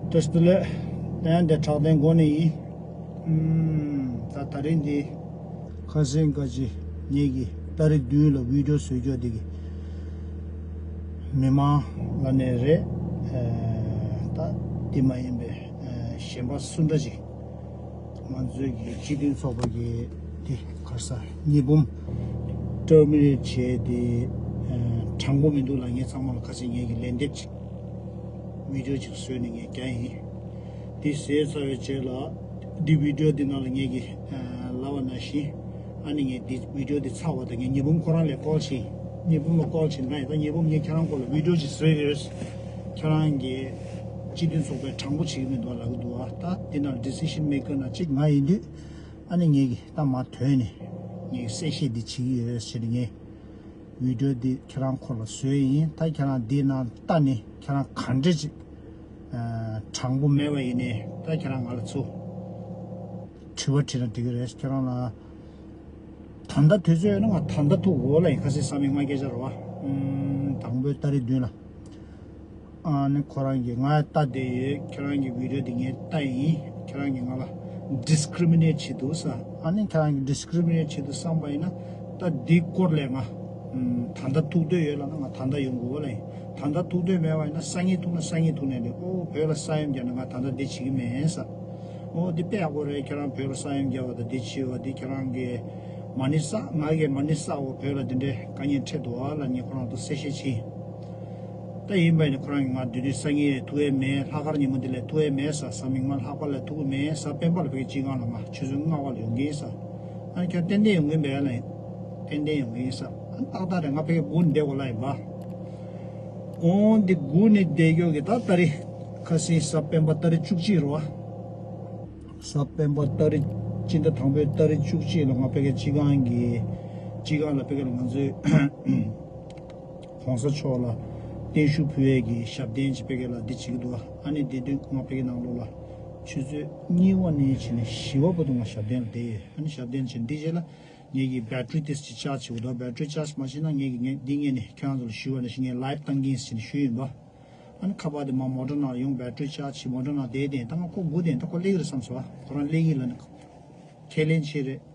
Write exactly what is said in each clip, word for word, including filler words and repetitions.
བཀྲ་ཤིས་བདེ་ལེགས། ཏན་ཏན་དྲག་ལྡན་དགོན་ནས་ཡིན། ཨུམ། ད་ད་རིང་འདི་ཁ་སང་ཁ་ཅིག་ངེད་ཀྱི་ཏ་རིག་བདུན་ལ་བི་ཌིའོ་བཟོས་རྒྱུ་འདི་གི་མི་མང་ལ་ནས་རེད། ད་འདི་མ་ཡིན་པའི་གཞན་པ་སུ་འདྲ་ཅིག་ང་ཚོའི་གི་སྤྱི་མཐུན་ཚོགས་པ་གི་འདི་ག་རེ་ཟ་ཉི་འབུམ་ཊར་མི་ནེཊ་བྱས་ཏེ་དྲང་པོ་མི་འདུག་ལ། ངས་ཚང་མ་ལ་ཁ་སང་ངེད་ཀྱི་ལན་འདེབས་ཅིག་བི་ཌིའོ་ཅིག་བཟོས་ནས་ངས་བརྒྱབ་ཡིན། འདི་བཟོས་ཚར་བའི་རྗེས་ལ་འདི་བི་ཌིའོ་འདི་ནང་ལ་ངེད་ཀྱི་ལབ་པ་ནང་བཞིན་ཨ་ནི་ངས་འདི་བི་ཌིའོ་འདི་ཚར་བ་དང་ངས་ཉི་འབུམ་ཁོ་རང་ལ་ཀོལ་བྱས། ཉི་འབུམ་ལ་ཀོལ་བྱས་ན་ཡང་ད་ཉི་འབུམ་ངས་ཁྱེད་རང་སྐོར་ལ་བི་ཌིའོ་ཅིག་བཟོས་ཡོད། ཁྱེད་རང་གིས་སྤྱི་མཐུན་ཚོགས་པའི་དྲང་པོ་བྱེད་ཀྱི་མི་འདུག་ལབ་ཀྱི་འདུག་ཨ། ད་འདི་ནང་ཌི་སི་ཤན་མེ་ཀར་ནང་གཅིག་ང་ཡིན་དུས་ཨ་ནི་ངེད་ཀྱིས་ད་མར་ཐོན་ནས་ངེད་ཀྱིས་གསལ་བཤད་འདི་བྱེད་ཀྱི་ཡོད་ཟེར་ནས་ངས་བི་ཌིའོ་འདི་ཁྱེད་རང་ཁོ་ལ་བཟོས་ཡིན། ད་ཁྱེད་རང་འདི་ནང་ལྟ་ནས་ཁྱེད་རང་ག་འདྲ་ཅིག་དྲང་པོ་མེད་པ་ཡིན་ནའི་ད་ཁྱེད་རང་ང་ལ་ཚུར་དྲི་བ་དྲིས་ན་འགྲིག་གི་རེད། ཁྱེད་རང་ལ་ད་ལྟ་དུས་ཚོད་ཡོད་ན་ང་ད་ལྟ་ཐུག་འོ་ལ་ཡིན། ཁ་སང་བསམ་ཡས་ང་སྐད་ཆ་རེད་བ། ཨུམ། དང་པོའི་ཏ་རིག་བདུན་ལ། ཨ་ནི་ཁོ་རང་གིས་ང་ལྟ་བསྡད་ཡོད། ཁྱེད་རང་གི་བི་ཌིའོ་འདི་ངས་ལྟ་ཡིན། ཁྱེད་རང་གིས་ང་ལ་ཌི་སི་ཀི་རི་མི་ནེཊ་བྱེད་འདུག་ས། ཨ་ནི་ཁྱེད་རང་གིས་ཌི་སི་ཀི་རི་མི་ནེཊ་བྱེད་འདུག་བསམ་པ་ཡིན་ན་ད་འདི་སྐོར་ལས་ང་ད་ལྟ་ཐུག་འདོད་ཡོད་ལབ་ན་ང་ད་ལྟ་ཡོང་དགོས་ལ་ཡིན། ད་ལྟ་ཐུག་འདོད་མེད་པ་ཡིན་ན་སང་ཉིན་ཐུག་ན་སང་ཉིན་ཐུག་ནས་ལས། ཨོ་བོད་ལ་ས་ཡོམ་བརྒྱབ་ན་ང་ད་ལྟ་འདི་བྱེད་ཀྱི་མེད་ས། ཨོ་འདི་དཔེ་ཡག་པོ་རེད། ཁྱེད་རང་བོད་ལ་ས་ཡོམ་བརྒྱབ་པ་དང་འདི་བྱེད་པ་འདི་ཁྱེད་རང་གིས་མ་ཎི་བསགས། ང་གིས་མ་ཎི་བསགས། འོ་བོད་ལ་འདི་འདྲའི་དཀའ་ངལ་འཕྲད་འདུག་ཨ་ལབ་ངས་ཁོ་རང་ཚོ་གསལ་བཤད་བྱས། ད་ཡིན་པ་ཡིན་ན་ཁོ་རང་གིས་ང་དེ་དུས་སང་ཉིན་ཐུག་ཡས་མེད། ལྷག་དཀར་ཉིན་མོ་འདི་ལ་ཐུག་ཡས་མེད་ས། གཟའ་མིག་དམར་ལྷག་པ་ལ་ཐུག་གི་མེད་ས། སྤེན་པ་ལ་ཕ་གི་སྤྱི་ཁང་ལ་ང་ཆུ་ཚོད་ལྔ་པ་ལ་ཡོང་གི་ཡིན་ས། ཨ་ནི་ཁྱོད་ཏན་ཏན་ཡོང་གི་མེད་ལ་ཡིན། ཏན་ཏན་ཡོང་གི་ཡིན་ས། ཨ་ནི་ཏག་ཏག་རེད། ང་ཕ་གི་སྒུག་བསྡད་དགོས་ལ་ཡིན་པ། འོང་འདི་སྒུག་ནས་བསྡད་ཀྱོག་གི་ད་ད་རེས་ཁ་སང་གཟའ་སྤེན་པ་ཏ་རིག་བཅུ་གཅིག་རེད་བ། གཟའ་སྤེན་པ་ཏ་རིག་སྤྱི་ཟླ་དང་པོའི་ཏ་རིག་བཅུ་གཅིག་ལ་ང་ཕ་གི་སྤྱི་ཁང་གི་སྤྱི་ཁང་ལ་ཕ་གི་ལ་ང་ཚོའི་༸གོང་ས་མཆོག་ལ་བརྟན་བཞུགས་ཕུལ་ཡས་ཀྱི་ཞབས་བརྟན་ཅིག་ཕ་གི་ལ་འདི་བྱེད་ཀྱི་འདུག་ཨ་ནི་འདི་དུས་ང་ཕ་གི་ནང་ལོགས་ལ་ཆུ་ཚོད་གཉིས་པ་ནས་བྱས་ནས་བཞི་པ་བར་དུ་ང་ཞབས་བརྟན་ལ་བསྡད་ཡོད། ཨ་ནི་ཞབས་བརྟན་བྱས་འདི་རྗེས་ལ་ངེད་ཀྱི་བེ་ཊི་རི་དེ་ཅིག་ཅར་ཇི་བྱེད་དགོས་འདུག་བེ་ཊི་རི་ཅར་ཇི་མ་བྱས་ན་ངེད་ཀྱི་ངས་འདི་ངས་ནས་ཁྱེད་རང་ཚོ་ལ་ཞུས་པ་ནང་བཞིན་ངས་ལའེབ་བཏང་གི་ཡིན་ཟེར་ནས་ཞུས་ཡིན་པ། ཨ་ནི་ཁ་པར་དེ་མ་མོ་ཊ་ནང་ཡོང་བེ་ཊི་རི་ཅར་ཇི་མོ་ཊ་ནང་བསྡད་དེ་ད་ང་ཁོ་སྒུག་དེ་ད་ཁོ་སླེབས་ཀྱི་རེད་བསམ་སོང་བ། ཁོ་རང་སླེབས་ཀྱི་ལ་ནི་ཁས་ལེན་བྱས་རེད།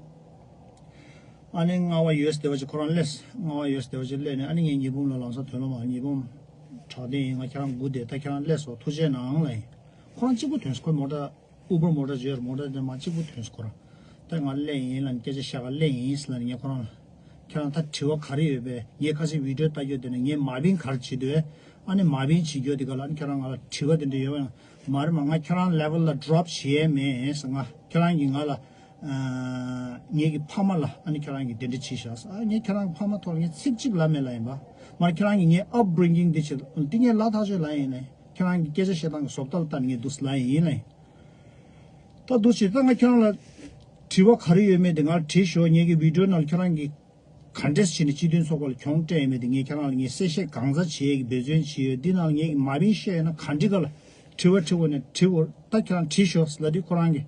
ཨ་ནི་རྔ་བ་ཡོད་སྡེ་བ་ཅིག་ཁོ་རང་སླེབས། རྔ་བ་ཡོད་སྡེ་བ་ཅིག་སླེབས་ནས་ཨ་ནི་ངས་ཉི་འབུམ་ལ་ལམ་སང་ཐོན་ལོ་མ་ཉི་འབུམ་དྲག་ལྡན་ཡིན། ང་ཁྱེད་རང་སྒུག་བསྡད། ད་ཁྱེད་རང་སླེབས་སོང་། ཐུགས་རྗེ་གནང་ལ་ཡིན། ཁོ་རང་གཅིག་པུ་ཐོན་སོང་། ཁོ་མོ་ཊ་ཨུ་བར་མོ་ཊ་ཡོད་རེད། མོ་ཊ་དེ་མ་གཅིག་པུ་ཐོན་སོང་ཁོ་རང་། ད་ང་སླེབས་ཡིན་ལ་ནི་སྐད་ཆ་བཤད་ག་སླེབས་ཡིན་ཟེར་ལ་ནི་ངས་ཁོ་རང་ལ་ཁྱེད་རང་ད་དྲི་བ་ག་རེ་ཡོད་པས། ངས་ཁ་སང་བི་ཌིའོ་ལྟ་རྒྱུ་དེ་ནི་ངས་མ་བིན་ག་རེ་བྱེད་འདོད། ཨ་ནི་མ་བིན་བྱེད་རྒྱུ་དེ་ག་ལ་ཨ་ནི་ཁྱེད་རང་ང་ལ་དྲི་བ་དེ་འདྲ་ཡོད་པས། མ་རེད་མ། ང་ཁྱེད་རང་ལེ་ཝལ་ལ་ཌོ་རོབ་བྱེད་ཡས་མེད་ཟེར། ང་ཁྱེད་རང་གིས་ང་ལ་ངེད་ཀྱི་ཕ་མ་ལ་ཨ་ནི་ཁྱེད་རང་གིས་དེ་འདྲ་བྱས་ཤག་ཟེར། ཨ་ངས་ཁྱེད་རང་གི་ཕ་མ་ཐོག་ལ་ངས་ཚིག་གཅིག་ལབ་མེད་ལ་ཡིན་པ། མ་རེད་ཁྱེད་རང་གིས་ངའི་ཨབ་རིང་གིང་འདི་བྱེད་འདི་ངས་ལབ་ཐག་ཆོད་ལབ་ཡིན་ལ། ཁྱེད་རང་གི་སྐད་ཆ་བཤད་སྟངས་ཀྱི་བཟོ་ལྟ་ལ་ལྟ་ནས་ངས་འདུག་སེ་ལབ་ཡིན་ལ། ད་འདུག་བྱས་ད་ང་ཁྱེད་རང་ལ་དྲི་བ་ག་རེ་ཡོད་མེད་དེ་ང་ལ་དྲིས་ཤོག་ངེད་ཀྱི་བི་ཌིའོ་ནང་ལ་ཁྱེད་རང་གིས་ག་འདྲས་བྱས་ནས་སྤྱི་མཐུན་ཚོགས་པ་ལ་གྱོང་སྤྲད་ཡོད་མེད་དེ་ངས་ཁྱེད་རང་ལ་ངས་གསལ་བཤད་གང་ཚ་བྱེད་ཡས་ཀྱི་འབད་བརྩོན་བྱས་ཡོད། འདི་ནང་ལ་ངས་མ་བིན་བཤད་ཡོད་ན་ག་འདྲི་ག་ལ་དྲི་བ་དྲི་དགོས་ན་དྲི་དགོས། ད་ཁྱེད་རང་དྲིས་ཤོག་ལབ་དུས་ཁོ་རང་གིས་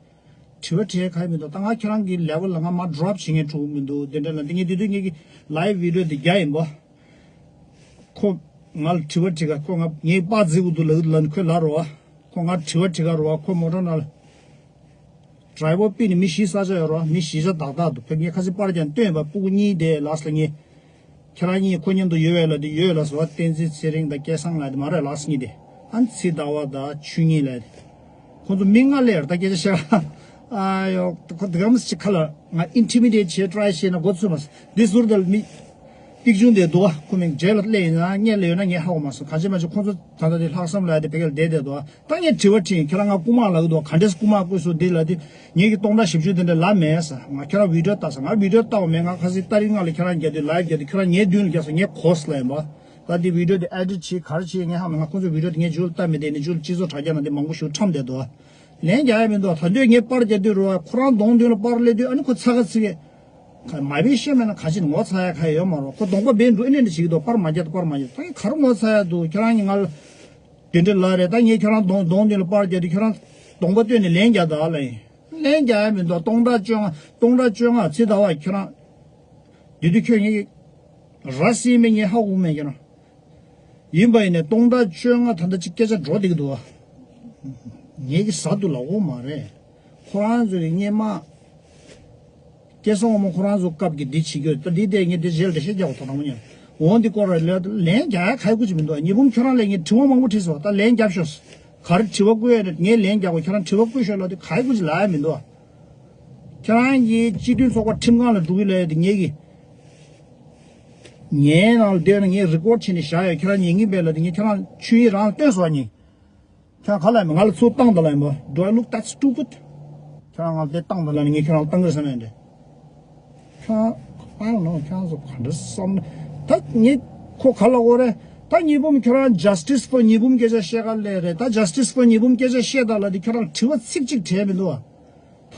དྲི་བ་དྲི་ཡས་ག་ཡོད་མི་འདུག་ད་ང་ཁྱེད་རང་གི་ལེ་ཝལ་ལ་ང་མར་ཌོ་རོབ་བྱེད་མཁན་འགྲོ་གི་མི་འདུག་དེ་འདྲ་ལ་འདི་ངས་དེ་དུས་ངེད་ཀྱི་ལའེབ་བི་ཌིའོ་འདི་རྒྱག་ཡིན་པ། ཁོ་ང་ལ་དྲི་བ་དྲི་ག་ཁོ་ང་ངའི་པར་རྫིག་པོ་འདུག་ལབ་ལབ་ནས་ཁོས་ལབ་རོ་བ། ཁོ་ང་དྲི་བ་དྲི་ག་རོ་བ། ཁོ་མོ་ཊ་ནང་ལ་ཌ་རའི་ཝར་པི་ནི་མི་བཞི་ས་ཆ་ཡོད་རོ་བ། མི་བཞི་ཆ་དག་དག་འདུག་ཕེབས་ངས་ཁ་སང་པར་ཀྱང་སྟོན་པ་སྤུ་གུ་གཉིས་དེ་ལགས་ལ་ངས་ཁྱེད་རང་གཉིས་ཁོ་མཉམ་དུ་ཡོད་བས་ལ་དེ་ཡོད་ལ་ཟེར་བ། བསྟན་འཛིན་ཚེ་རིང་དང་སྐལ་བཟང་ལགས་དེ་མ་རེད་ལགས་གཉིས་དེ། ཨ་ནི་ཚེ་ཟླ་བ་དང་ཆོས་ཉིད་ལགས་དེ། ཁོ་ཚོ་མི་ལྔ་སླེབས་རེད་ད་སྐད་ཆ་བཤད། ཨ་ཡོ་ཁོ་དེ་ག་མི་ཅིག་ཁ་ལ་ང་ཨིན་ཊི་མི་ཌེཊ་བྱེད་ཊི་རའི་བྱེད་ན་མགོ་ཚོས་མ་སོང་འདི་ཟུར་དེ་ལ་མི། ཏིག་ཅུང་དེ་འདུག་བ། ཁོ་མིང་རྗེས་ལ་སླེབས་ཡིན་ན་སྔོན་ལ་ཡོད་ན་ངས་ཧ་གོ་མ་སོང་། གང་ཅི་མ་ཅི་ཁོང་ཚོ་ད་ལྟ་དེ་ལྷག་བསམ་ལ་དེ་བེ་གལ་བསྡད་བསྡད་འདུག་བ། ད་ངས་དྲི་བ་དྲིས་ཡིན། ཁྱེད་རང་ང་རྐུ་མ་ལབ་ཀྱི་འདུག་ག་འདྲས་རྐུ་མ་རྐུས་སོང་འདི་ལ་དེ་ངེད་ཀྱི་སྟོང་ཕྲག་བཞི་བཅུ་དེ་འདྲ་ལབ་མེད་ས། ང་ཁྱེད་རང་བི་ཌིའོ་ལྟ་ས། ང་བི་ཌིའོ་ལྟ་བ་མེད། ང་ཁ་སང་ཏ་རིག་ལྔ་ལ་ཁྱེད་རང་རྒྱབ་དུས་ལའེབ་རྒྱབ་དུས་ཁྱེད་རང་ངའི་མདུན་ལ་རྒྱབ་སོང་། ངས་གོ་སོང་ལབ་ཡིན་པ། ད་དེ་བི་ཌིའོ་དེ་ཨེ་ཌིཊ་བྱེད་ག་རེ་བྱེད་ངས་ཧ་མ་ང་ཁོང་ཚོ་བི་ཌིའོ་དེ་ངས་མཇུག་ལ་ལྟ་མེད་དེ་ནས་མཇུག་ལ་སྤྱི་ཚོགས་དྲ་རྒྱ་ནང་དེ་མང་པོ་ཞིག་ཁྲམ་བསྡད་འདུག་བ། ལན་རྒྱག་ཡ་མི་འདུག་ད་དུང་ངས་པར་རྒྱག་དུས་རུ་ཁོ་རང་གདོང་མདུན་ལ་པར་སླེབས་དུས་ཨ་ནི་ཁོ་ཚ་ག་ཚིག་གི་མ་བེད་ཤེས་མེད་ན་ག་ཅི་ངོ་ཚ་ཡ་ག་ཡོད་མ་རོ། ཁོ་གདོང་པ་བེད་འགྲོ་ཨེ་ནས་འདྲ་བྱེད་ཀྱི་འདུག་པར་མ་རྒྱག་པར་མ་རྒྱག་ད་ངས་ག་རེ་ངོ་ཚ་ཡ་འདུག་ཁྱེད་རང་གིས་ང་ལ་དེ་འདྲ་ལབ་རེད། ད་ངས་ཁྱེད་རང་གདོང་གདོང་མདུན་ལ་པར་རྒྱག་དུས་ཁྱེད་རང་གདོང་པ་སྟོན་ནས་ལན་རྒྱག་ད་ལ་ཡིན། ལན་རྒྱག་ཡ་མི་འདུག་སྟོང་ཕྲག་བཅོ་ལྔ་སྟོང་ཕྲག་བཅོ་ལྔ་ཚེ་ཟླ་བ་ཁྱེད་རང་དེ་དུས་ཁྱོད་ངས་ར་སྲིད་མེད་ངས་ཧ་གོ་མེད་ཁྱེད་རང་ཡིན་པ་ཡིན་ནས་སྟོང་ཕྲག་བཅོ་ལྔ་ད་ལྟ་ཅིག་སྐད་ཆ་འགྲོ་བསྡད་ཀྱི་འདུག་བ། ངེད་ཀྱི་ཟ་འདུག་ལབ་ཀྱི་མ་རེད། ཁོ་རང་ཚོ་གི་སྔོན་མ། སྐལ་བཟང་དབང་མོ་ཁོ་རང་ཚོ་སྐབས་ཀྱི་འདི་བྱེད་རྒྱུ་ད་འདི་དེ་ངས་འདི་རྗེས་ལ་འགྲེལ་བཤད་རྒྱག་དགོས་ཐོག་དང་པོ་ཉན། འོང་འདི་སྐོར་ལ་ལན་རྒྱག་ཡ་ག་ཡེ་ཁུ་ཅིག་མི་འདུག་ཉི་འབུམ་ཁྱོད་རང་ལ་ངས་དྲི་བ་མང་པོ་དྲིས་སོང་། ད་ལན་རྒྱབ་ཤོག་ག་རེ་དྲི་བ་བཀོད་ཡ་རེད། ངས་ལན་རྒྱག་དགོས། ཁྱོད་རང་དྲི་བ་བཀོད་ཤོག་ལབ་དུས་ག་ཡེ་ཁུ་ཅིག་ལབ་ཡ་མི་འདུག་ཁྱོད་རང་གིས་སྤྱི་མཐུན་ཚོགས་པ་ཁྲིམས་ཁང་ལ་འགྲོ་གི་ལབ་ཡ་དེ་ངེད་ཀྱི། ངའི་ནང་ལ་བསྡད་ན་ངས་རི་ཀོཌ་བྱས་ནས་བཞག་ཡོད། ཁྱོད་རང་ཉན་གི་མེད་ལབ་དུས་ངས་ཁྱོད་རང་ཆོས་དབྱིངས་རང་ལ་སྟོན་སོང་ཉིན། ཁྱོད་ག་ལ་ཡིན་ང་ལ་ཚུར་བཏང་དང་ལ་ཡིན་པ། Do I look that stupid? ཁྱོད་ང་ལ་དེ་བཏང་དང་ལ་ནི་ངས་ཁྱོད་རང་ལ་བཏང་གི་བསམ་ཡོད་འདྲ། ཁྱོད་I don't know ཁྱོད་ཚོ་ག་འདྲ་བསམ། ད་ངས་ཁོ་ག་ལ་འོ་རེད། ད་ཉི་འབུམ་ཁྱོད་རང་Justice for ཉི་འབུམ་སྐད་ཆ་བཤད་ག་ལས་རེད། ད་Justice for ཉི་འབུམ་སྐད་ཆ་བཤད་དང་ལ་དེ་ཁྱོད་རང་དྲི་བ་ཚིག་གཅིག་དྲིས་མི་འདུག་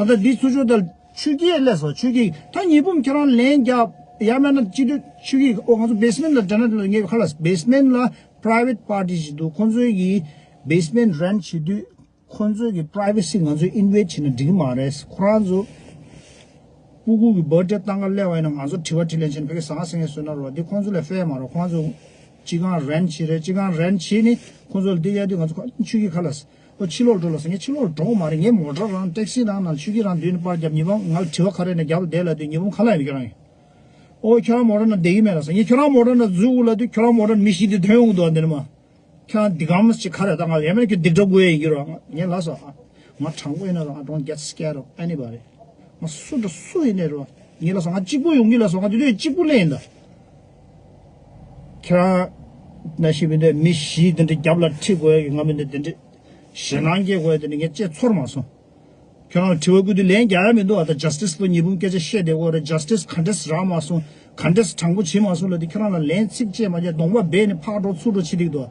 ཨ། ད་ལྟ་འདི་ཚུར་ཕྱོགས་དེ་ཆོས་སྐྱིད་སླེབས་སོང་། ཆོས་སྐྱིད་ད་ཉི་འབུམ་ཁྱོད་རང་ལན་རྒྱབ་ཡ་མེད་ན་སྤྱི་འཐུས་ཆོས་སྐྱིད་ཨོ་ང་ཚོ་basement ལ་འདྲ་ན་ངས་ཁ་ལ་basement ལ་private party ཞིག་འདུག་ཁོང་ཚོའི་གི་basement rent བྱེད་དུས་ཁོང་ཚོའི་གི་privacy ང་ཚོས་invade བྱེད་ན་འགྲིག་གི་མ་རེད། ཁོ་རང་ཚོ་སྤུ་གུ་གི་birthday བཏང་ག་སླེབས་པ་ཡིན་ན་ང་ཚོ་དྲི་བ་དྲིས་ལན་བྱེད་ན་ཕ་གི་ཟང་ཟིང་ངེ་བཟོས་ན་རོ། འདི་ཁོང་ཚོ་ལ་fair མ་རོ། ཁོང་ཚོ་སྤྱི་ཁང་rent བྱེད་རེད། སྤྱི་ཁང་rent བྱེད་ནི་ཁོང་ཚོ་ལ་འདི་ཡ་དུས་ང་ཚོ་ཆོས་སྐྱིད་ཁ་ལ། ཨོ་ཕྱི་ལོགས་འགྲོ་ལ་ཟེར། ངས་ཕྱི་ལོགས་འགྲོ་གི་མ་རེད། ངས་མོ་ཊ་རང་ཊེག་སི་རང་ནང་ཆོས་སྐྱིད་རང་མདུན་ནས་པར་བརྒྱབ། ཉི་མ་ང་ལ་དྲི་བ་ག་རེ་ནས་རྒྱབ་བསྡད་ལབ་དུས་ཉི་མ་ག་ལ་ཡིན་ཁྱོད་རང་ཡིན། ཨོ་ཁྱོད་རང་མོ་ཊ་ནང་བསྡད་ཀྱི་མེད་ལ་ཟེར། ངས་ཁྱོད་རང་མོ་ཊ་ནང་འཛུལ་འོང་ལབ་དུས་ཁྱོད་རང་མོ་ཊ་ནང་མི་བཞི་དེ་ཐོན་འོང་འདུག་ཨ། འདི་ནས་མ་ཁྱོད་རང་འདི་གམ་ཅིག་ག་རེ་ད་ང་ཡ་མེད་ཁྱོད་སྡིག་གྲབས་དགོས་ཡིན་གྱི་རོ། ངས་ལ་སོ་ང་དྲང་པོ་ཡིན་ན་རོ། I don't get scared of anybody. ང་སུ་འདྲ་སུ་ཡིན་ནས་རོ། ངས་ལ་སོ་ང་གཅིག་པུ་ཡོང་གི་ལ་སོ། ང་དེ་དུས་གཅིག་པུ་ལས་ཡིན་ད། ཁྱེད་རང་ན་ཤི་མི་འདོད་མི་བཞི་དེ་འདྲ་རྒྱབ་ལ་ཁྲིད་དགོས་ཡ་གི་ང་མི་འདོད་དེ་འདྲ་ཞེད་སྣང་སྐྱེ་དགོས་ཡ་དེ་འདྲ་ངས་ཅེས་ཚོར་མ་སོང་། ཁྱོད་རང་ལ་དྲི་བ་བཀོད་དུས་ལན་རྒྱག་ཡ་མི་འདུག་ཨ། ད་Justice for ཉི་འབུམ་སྐད་ཆ་བཤད་བསྡད་དགོས་རེད། Justice ག་འདྲས་རག་མ་སོང་། ག་འདྲས་དྲང་པོ་བྱེད་མ་སོང་ལབ་དུས་ཁྱོད་རང་ལ་ལན་ཚིག་བཅད་མ་བཅད་གདོང་པ་སྦས་ནས་ཕར་འགྲོ་ཚུར་འགྲོ་བྱེད་བསྡད་འདུག་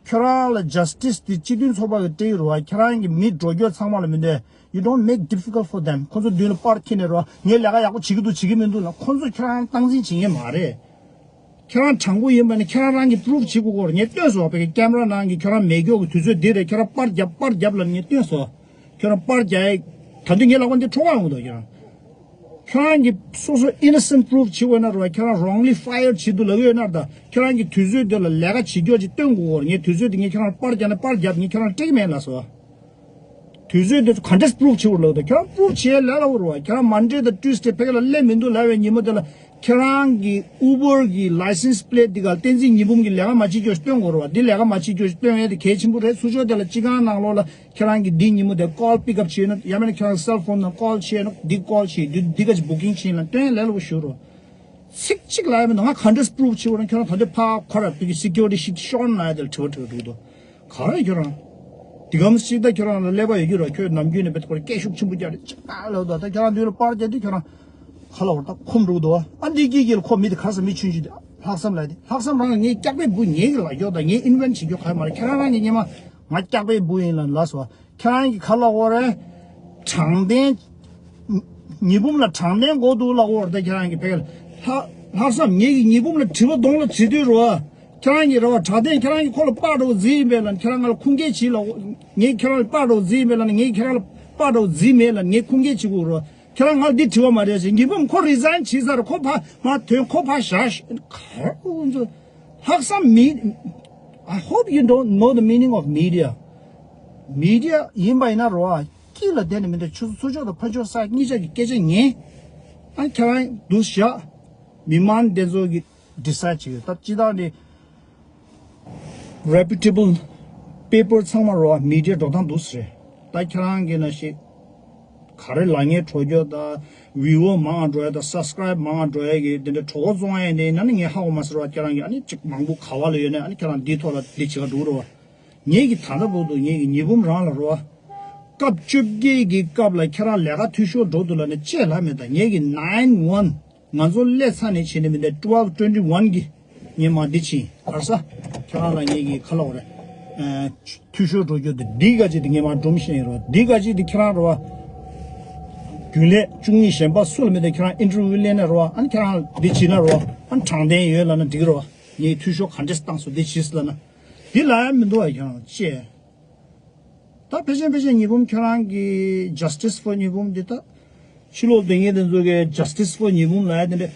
ཁྱོད་རང་ལ་Justice དེ་སྤྱི་མཐུན་ཚོགས་པ་གི་སྤྲད་ཡོད་རེད་བ། ཁྱོད་རང་གི་མི་འགྲོ་སྐྱོད་ཚང་མ་ལ་མི་འདོད། You don't make difficult for them. ཁོ་ཚོ་མདུན་ལ་པར་འཁྱེར་ནས་རོ། ངས་ལས་ཀ་ཡག་པོ་བྱེད་ཀྱི་འདུག་བྱེད་ཀྱི་མི་འདུག་ལ། ཁོ་ཚོ་ཁྱོད་རང་སྟངས་འཛིན་བྱེད་མཁན་མ་རེད། ཁྱོད་རང་དྲང་པོ་ཡིན་པ་ནི་ཁྱོད་རང་རང་གིས་པུ་རུབ་བྱེད་དགོས་སྐོར་ངས་སྟོན་སོང་། བའི་ཀེམ་ར་ནང་གི་ཁྱོད་རང་མེད་མགྱོགས་ཀྱི་དུས་ཚོད་འདི་རེད། ཁྱོད་རང་པར་རྒྱབ་པར་རྒྱབ་ལ་ངས་སྟོན་སོང་། ཁྱོད་རང་པར་རྒྱག་ཡ་ད་དུང་ངའི་ལག་པ་འདི་འཕྲོག་ག་ཡོང་གི་འདུག་ཁྱོད་རང་། ཁྱོད་རང་གིས་སོ་སོ་innocent prove བྱེད་དགོས་ན་རོ། ཁྱོད་རང་wrongly fired བྱེད་འདུག་ལབ་ཡོད་ན་ད། ཁྱོད་རང་གིས་དུས་ཚོད་འདི་ལ་ལས་ཀ་བྱེད་རྒྱུ་ཅིག་སྟོན་དགོས་སྐོར་ངས་དུས་ཚོད་འདི་ངས་ཁྱོད་རང་པར་རྒྱག་ན་པར་རྒྱབ། ངས་ཁྱོད་རང་སྤྲད་ཀྱི་མེད་ལ་སོ། དུས་ཚོད་དེ་ཚོ་ག་འདྲས་པུ་རུབ་བྱེད་དགོས་ལབ་དང་། ཁྱོད་རང་པུ་རུབ་བྱེད་ལས་སླ་པོ་རེད་བ། ཁྱོད་རང་མན་ཌེ་དང་ཊུ་སི་ཌེ་ཕ་གི་ལ་སླེབས་མི་འདུག་ལབ་པའི་ཉིན་མོ་དེ་ལ་ཁྱོད་རང་གི་ཨུ་བར་གི་ལའི་སེན་སི་པི་ལེ་ཊི་འདི་ག་བསྟན་འཛིན་ཉི་འབུམ་གྱི་ལས་ཀ་མ་བྱེད་རྒྱུ་ཞིག་སྟོན་དགོས་རེད་བ། འདི་ལས་ཀ་མ་བྱེད་རྒྱུ་ཞིག་སྟོན་ཡས་དེ་གལ་ཆེན་པོ་རེད། ཚུར་ཕྱོགས་དེ་ལ་སྤྱི་ཁང་ནང་ལོགས་ལ་ཁྱོད་རང་གི་འདི་ཉིན་མོ་དེ་ཀོལ་པིག་ཨབ་བྱས་ན་ཡང་མིན་ན་ཁྱོད་རང་སེལ་ཕོན་ནང་ཀོལ་བྱས་ན་འདི་ཀོལ་བྱས་འདི་འདི་ག་ཅིག་བུ་ཀིང་བྱས་ན་སྟོན་ཡས་ལས་སླ་པོ་ཞིག་རེད། ཚིག་གཅིག་ལབ་ཡ་མི་འདུག་ང་ག་འདྲས་པུ་རུབ་བྱེད་དགོས་ན་ཁྱོད་རང་ད་ལྟ་ཕར་ཁོ་ར་ཕ་གི་སི་ཀུ་རི་ཊི་ཤིག་ཤོར་ན་ཡ་དེ་ལ་དྲི་བ་དྲི་བ་འདུག་དོ། ག་རེ་ཁྱོད་རང་། དེ་གམ་ཞིག་ད་ཁྱོད་རང་ལ་ཀླད་པ་ཡོད་རྒྱུ་ར། ཁྱོད་ནམ་རྒྱུན་ནས་བེད་ཁོ་ར་སྐད་ཤུགས་ཆེན་པོ་རྒྱག་རེད་ཅིག་ད་ལབ་དོ། ད་ཁྱོད་རང་མདུན་ལ་པར་རྒྱག་དུས་ཁྱོད་རང་ཁ་ལ་བར་ད་ཁོམ་འགྲོ་གི་འདུག་ཨ་འདི་སྐྱིད་སྐྱིད་ལ་ཁོ་མི་དེ་ག་ས་མི་ཆུང་ཆུང་དེ་ལྷག་བསམ་ལ་དེ་ལྷག་བསམ་རང་ངའི་སྐྱག་པའི་བུ་ངའི་གི་ལ་ཡོད་ད། ངའི་ཨིན་ཝེན་བྱེད་རྒྱུ་ག་ཡོད་མ་རེད། ཁྱོད་རང་རང་གི་སྙེ་མ་ང་སྐྱག་པའི་བུ་ཡིན་ལ་ལ་སོ། ཁྱོད་རང་གི་ཁ་ལ་བར་དྲང་བདེན། ཉི་འབུམ་ལ་དྲང་བདེན་དགོས་འདུག་ལ་བར་ད་ཁྱོད་རང་གི་ཕ་གི་ལ་ལྷག་ལྷག་བསམ་ངའི་གི་ཉི་འབུམ་ལ་དྲི་བ་གདོང་ལ་དྲི་དུས་རོ། ཁྱེད་རང་གིས་རེ་བ་དྲག་བདེན་ཁྱེད་རང་གིས་ཁོ་ལ་པར་འདྲ་བོ་བརྫིས་ཡིན་པས་ལ་ཁྱེད་རང་ང་ལ་ཁུངས་སྐྱེལ་བྱེད་ལ། ངས་ཁྱེད་རང་ལ་པར་འདྲ་བོ་བརྫིས་ཡིན་པས་ལ་ངས་ཁྱེད་རང་ལ་པར་འདྲ་བོ་བརྫིས་མེད་ལ་ངས་ཁུངས་སྐྱེལ་བྱེད་དགོས་རེད། ཁྱེད་རང་ང་ལ་འདི་དྲི་བ་མ་རེད་ཟེར། ཉི་འབུམ་ཁོ་རི་ཟའིན་བྱས་ཚར། ཁོ་ཕ་མ་ཐོན། ཁོ་ཕ་བཞག་ཤོག་ཁ་ར་ཀུན་ཚོ་ལྷག་བསམ་མི། I hope you don't know the meaning of media. Media ཡིན་པ་ཡིན་ན་རོ། ཨ་དཀྱིལ་ལ་བསྡད་ནས་མི་འདུག་ཆུ་ཚོད་ཚོ་ཅོག་དང་ཕ་ཆོས་ས་གཉིས་ཆ་གི་སྐད་ཆ་ཉན། ཨ་ཁྱེད་རང་འདུག་བཞག་མི་མང་འདི་ཚོ་གི་ཌི་སའིཌ་བྱེད་ཀྱི་ཡོད། ད་སྤྱི་བཏང་ནི་རེ་པུ་ཊེ་བལ་པེ་པར་ཚང་མ་རོ་མི་ཌི་ཡ་འགྲོ་སྟངས་འདུག་ཟེར། ད་ཁྱེད་རང་གི་ན་ཤེས་ག་རེ་ལ་ངས་གྲོས་རྒྱུ་ད་བིའུ་ཨར་མང་འགྲོ་ཡ་ད་སབ་སི་ཀ་རའིབ་མང་འགྲོ་ཡ་གི་དེ་འདྲ་གྲོགས་པོ་བཙོང་ཡ་ཡིན་ན་ནི་ངས་ཧ་གོ་མ་ཟེར་བ། ཁྱེད་རང་གི་ཨ་ནི་ཅིག་མང་པོ་ག་བ་ལ་ཡོད་ན་ཨ་ནི་ཁྱེད་རང་འདིའི་ཐོག་ལ་འདི་བྱེད་ག་འགྲོ་རོ། ངས་ཀྱི་ད་ལྟ་བར་དུ་ངས་ཀྱི་ཉི་འབུམ་རང་ལ་རོ། སྐབས་བཅོ་བརྒྱད་ཀྱི་སྐབས་ལ་ཁྱེད་རང་ལས་ཀ་འཐུས་ཤོར་འགྲོ་འདུག་ལ་ནི་ཅེས་ལབ་མེད། ད་ངས་ཀྱི་nine one ང་ཚོ་སླེབས་ཚར་ནས་བྱས་ནས་མི་འདའ་twelve twenty one གི་ངས་མ་འདི་ཕྱིན་གར་ས་ཁྱེད་རང་ལ་ངས་ཀྱི་ཁ་ལོག་རེད། འཐུས་ཤོར་འགྲོ་རྒྱུ་དེ་འདི་ག་ཅིག་དེ་ངས་མ་སྒྲོམ་ཤེས་ཡིན་རོ། འདི་ག་ཅིག་དེ་ཁྱེད་རང་རོ། རྒྱུན་ལས་བཅུ་གཉིས་གཞན་པ་སུ་ལ་མི་འདའ་ཁྱེད་རང་ཨིན་ཊར་བིའུ་ལེན་ན་རོ། ཨ་ནི་ཁྱེད་རང་འདི་བྱིན་ན་རོ། ཨ་ནི་དྲང་བདེན་ཡོད་ལབ་ན་འགྲིག་རོ། ངས་འཐུས་ཤོར་ག་འདྲས་བཏང་སོང་འདི་བྱིས་ལབ་ན། འདི་ལ་ཡང་མི་འདུག་ཨ་ཁྱེད་རང་ཅེས། ད་ཕལ་ཆེར་ཕལ་ཆེར་ཉི་འབུམ་ཁྱོད་རང་གི་Justice for ཉི་འབུམ་འདི་ད་ཕྱི་ལོགས་སྡོད་མཁན་དེ་ཚོ་གི་Justice for ཉི་འབུམ་ལབ་ཡ་དེ་འདྲ།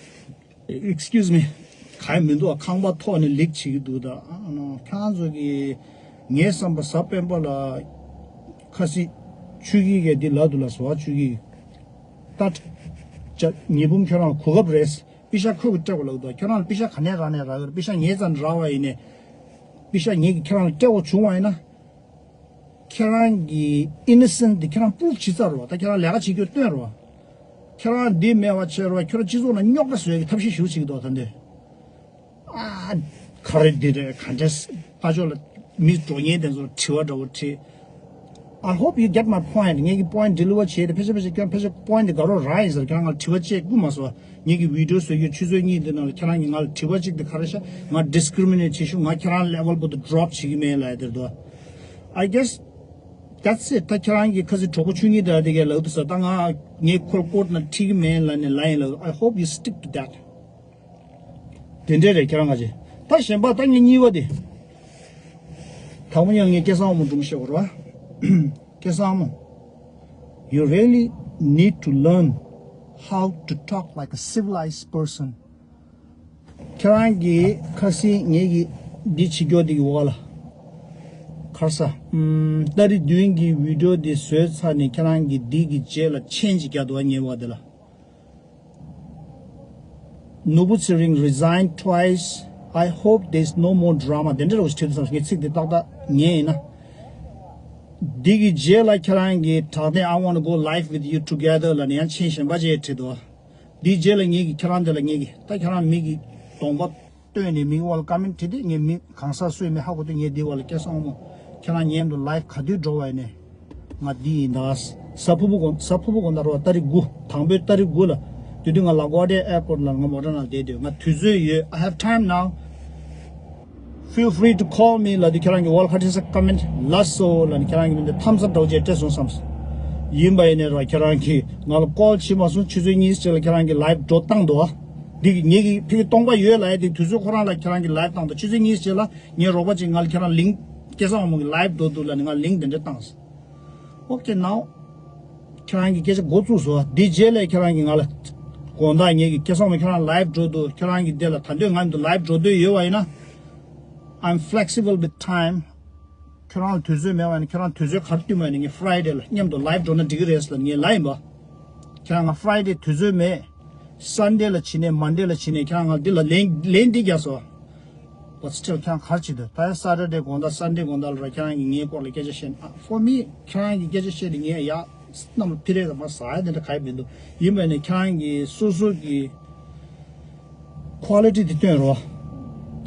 Excuse me. ག་ཡ་མི་འདུག་ཨ། ཁང་པ་ཐོག་ནས་ལིག་བྱེད་ཀྱི་འདུག་ད་ཨ་ནོ་ཁྱེད་རང་ཚོ་གི་ངའི་བསམ་པ་གཟའ་སྤེན་པ་ལ་ ཁ་སི་ཆུ་གི་གས་འདི་ལབ་འདུག་ལ་སོ་ཆུ་གི། ད་ཅ་ཉི་འབུམ་ཁྱོད་རང་གོ་སྐབས་རེད། པི་ཤ་ཁོས་ཀྱི་སྤྲད་པ་ལབ་འདུག་ཁྱོད་རང་ལ་པི་ཤ་ག་ནས་རག་ནས་རག་གི་རེད། པི་ཤ་ངའི་རྩ་ནས་རག་པ་ཡིན་ནས། པི་ཤ་ངེད་ཀྱི་ཁྱེད་རང་ལ་སྤྲད་དགོས་བྱུང་བ་ཡིན་ན། ཁྱེད་རང་གི་ཨི་ནི་སེན་ཊི་འདི་ཁྱེད་རང་པུ་རུབ་བྱེད་ཚར་རོ། ད་ཁྱེད་རང་ལས་ཀ་བྱེད་རྒྱུ་སྟོན་རོ། ཁྱེད་རང་འདི་མེད་པ་བྱས་རོ། ཁྱོད་རང་སྤྱི་ཚོགས་ནང་རྙོག་དྲ་བཟོ་ཡག་གི་ཐབས་ཤེས་ཞུ་བྱེད་ཀྱི་འདུག་ད་འདི། ཨ། ག་རེ་འདི་རེད་ག་འདྲས། ཕ་ཕྱོགས་ལ་མི་འགྲོ་ཉེན་དེ་ཚོར་དྲི་བ་འདྲ་བོ་དྲིས། I hope you get my point. ངེད་ཀྱི་པོ་ཡིན་ཊི་ཌི་ལི་ཝར་བྱས་ཏེ་ཕལ་ཆེར་ཕལ་ཆེར་ཁྱོད་ཕལ་ཆེར་པོ་ཡིན་ཊི་འདི་དགའ་རོགས་རག་ཡིན་ཟེར། ཁྱོད་རང་ང་ལ་དྲི་བ་བཅད་བསྐུལ་མ་སོང་། ངེད་ཀྱི་བི་ཌི་ཡོ་བཟོ་རྒྱུ་ཆུ་ཚོད་གཉིས་འདི་ནང་ལ་ཁྱེད་རང་གིས་ང་ལ་དྲི་བ་གཅིག་དེ་ག་རེ་ཤག་ང་ཌི་སི་ཀི་རི་མི་ནེཊ་བྱེད་ཤུགས་ང་ཁྱེད་རང་ལེ་ཝལ་པོ་ཏུ་ཌོ་རོབ་བྱེད་ཀྱི་མེད་ལབ་ཡ་དེ་རེད་དོ། I guess that's it. ད་ཁྱེད་རང་གིས་ཁ་སི་གྲོགས་པོ་ཆོས་ཉིད་དེ་ལ་དེ་གས་ལབ་འདུག་ས། ད་ང་ངའི་ཁོལ་ཀོར་ཊི་ནང་ཁྲིད་ཀྱི་མེད་ལབ་ནས་ལབ་ཡིན་ལབ། I hope you stick to that. དེ་འདྲས་རེད་ཁྱེད་རང་ག་ཅེ། ད་གཞན་པ་ད་ངའི་གཉིས་པ་དེ། དང་པོ་ཡང་ངས་སྐལ་བཟང་དབང་མོ་སྒྲུང་བཤད་དགོས་རེད་བ། སྐལ་བཟང་དབང་མོ། You really need to learn how to talk like a civilized person. ཁྱེད་རང་གིས་ཁ་སང་ངེད་ཀྱི་འདི་བྱེད་རྒྱུ་འདི་གི་འོག་ལ། ཁར་ས། ཨམ། ཏ་རིག་བདུན་གྱི་བི་ཌི་ཡོ་འདི་བཟོས་ཚར་ནས་ཁྱེད་རང་གིས་འདི་གི་རྗེས་ལ་ཆེན་ཅིག་རྒྱག་འདུག་ངའི་འོག་འདི་ལ། ནོར་བུ་ཚེ་རིང་resign twice. I hope there's no more drama. དེ་འདྲ་རོ་ཞིག་བྲིས་འདུག་བསམ། ངས་ཚིག་འདི་ཏག་ཏག་ཉན་ཡིན་ན། འདི་གི་རྗེས་ལ་ཁྱེད་རང་གིས་དྲག་ཐེངས་I wanna go live with you together ལབ་ནས་ཡང་ཆེན་གཞན་པ་ཅིག་བྲིས་འདུག་འདིའི་རྗེས་ལ་ངེད་ཀྱིས་ཁྱེད་རང་དེ་ལ་ངེད་ཀྱིས་ད་ཁྱེད་རང་མི་གི་གདོང་པ་སྟོན་ནས་མི་གི་འོག་ལ་ཀ་མེན་ཊི་བྲིས་ཏེ་ངས་མི་གང་ཟག་སུ་ཡིན་མིན་ཧ་གོ་དུས་ངས་འདིའི་འོག་ལ་སྐལ་བཟང་དབང་མོ་ཁྱེད་རང་མཉམ་དུ་ལའིབ་ག་དུས་འགྲོ་བ་ཡིན་ནས་ང་འདི་ཡིན་ད། གཟའ་ཕུར་བུ་དགོང་གཟའ་ཕུར་བུ་དགོང་དག་རེད་བ། ཏ་རིག་དགུ། དང་པོའི་ཏ་རིག་དགུ་ལ། དེ་དུས་ང་ལ་གོ་ཝ་ཊི་ཨེར་པོར་ཊི་ལ་ང་མོ་ཊ་ནང་བསྡད་དུས་ང་དུས་ཚོད་ཡོད། I have time now. Feel free to call me ལབ་དུས་ཁྱེད་རང་གི་ཝལ་ཁ་ཏི་སི་ཀ་མེན་ཊི་ལ་སོ་ལབ་ནས་ཁྱེད་རང་གི་མི་འདི་ཐམ་སི་ཨབ་འདྲ་བོ་ཅིག་སྤྲད་སོང་བསམ། ཡིན་པ་ཡིན་ནའི་ར་ཁྱེད་རང་གིས་ང་ལ་ཀོལ་བྱེད་མ་སོང་། ཆུ་ཚོད་གཉིས་ཙམ་ལ་ཁྱེད་རང་གི་ལའིབ་འགྲོ་བཏང་འདུག་ཨ། འདི་གི་ངེད་ཀྱི་ཕ་གི་སྟོང་པ་ཡོད་ལབ་ཡ་དེ་དུས་ཚོད་ཁོ་རང་ལ་ཁྱེད་རང་གི་ལའིབ་བཏང་འདུག་ཆུ་ཚོད་གཉིས་ཙམ་ལ་ངའི་རོགས་པ་ཅིག་ང་ལ་ཁྱེད་རང་ལིང་ཀ་སྐལ་བཟང་དབང་མོ་གི་ལའིབ་འགྲོ་འདུག་ལབ་ནས་ང་ལིང་ཀ་དེ་འདྲ་བཏང་སོང་། Okay now. ཁྱེད་རང་གི་སྐད་ཆ་འགོ་བཙུགས་སོང་། འདི་རྗེས་ལ་ཁྱེད་རང་གིས་ང་ལ་དགོངས་དག་ངེད་ཀྱི་སྐལ་བཟང་དབང་མོ་ཁྱེད་རང་ལའིབ་འགྲོ་འདུག་ཁྱེད་རང་གི་འདི་ལ་ད་འདོད་ང་མཉམ་དུ་ལའིབ་འགྲོ་འདོད་ཡོད་པ་ཡིན་ན། I'm flexible with time. ཁྱོད་རང་ལ་དུས་ཚོད་མེད་པ་ཡིན་ན་ཁྱོད་རང་དུས་ཚོད་ག་རེ་བསྟུན་པ་ཡིན་ན་ངས་ཕ་རའེ་ཌེ་ལ་མཉམ་དུ་ལའིབ་འགྲོ་ན་འགྲིག་གི་རེད་ཟེར་ལབ་ངས་ལབ་ཡིན་པ། ཁྱེད་རང་ང་ཕ་རའེ་ཌེ་དུས་ཚོད་མེད། སན་ཌེ་ལ་བྱིན་ནས་མན་ཌེ་ལ་བྱིན་ནས་ཁྱེད་རང་ང་འདི་ལ་ལན་ལན་འདི་རྒྱག་སོང་། But still ཁྱེད་རང་ག་རེ་བྱེད་འདོད། ད་ཡ་སེ་ཊར་ཌེ་དགོང་དག་སན་ཌེ་དགོང་དག་ལ་ར་ཁྱེད་རང་གིས་ངའི་སྐོར་ལ་སྐད་ཆ་བཤད་ན། For me ཁྱེད་རང་གིས་སྐད་ཆ་བཤད་དེ་ངས་ཡ་གནམ་ལ་ཕི་རེ་དང་མ་ཟ་ཡ་དེ་འདྲ་ག་ཡི་མི་འདུག་ཡིན་པ་ནས་ཁྱེད་རང་གིས་སོ་སོ་གི་ཁོ་ལི་ཊི་དེ་སྟོན་རོགས།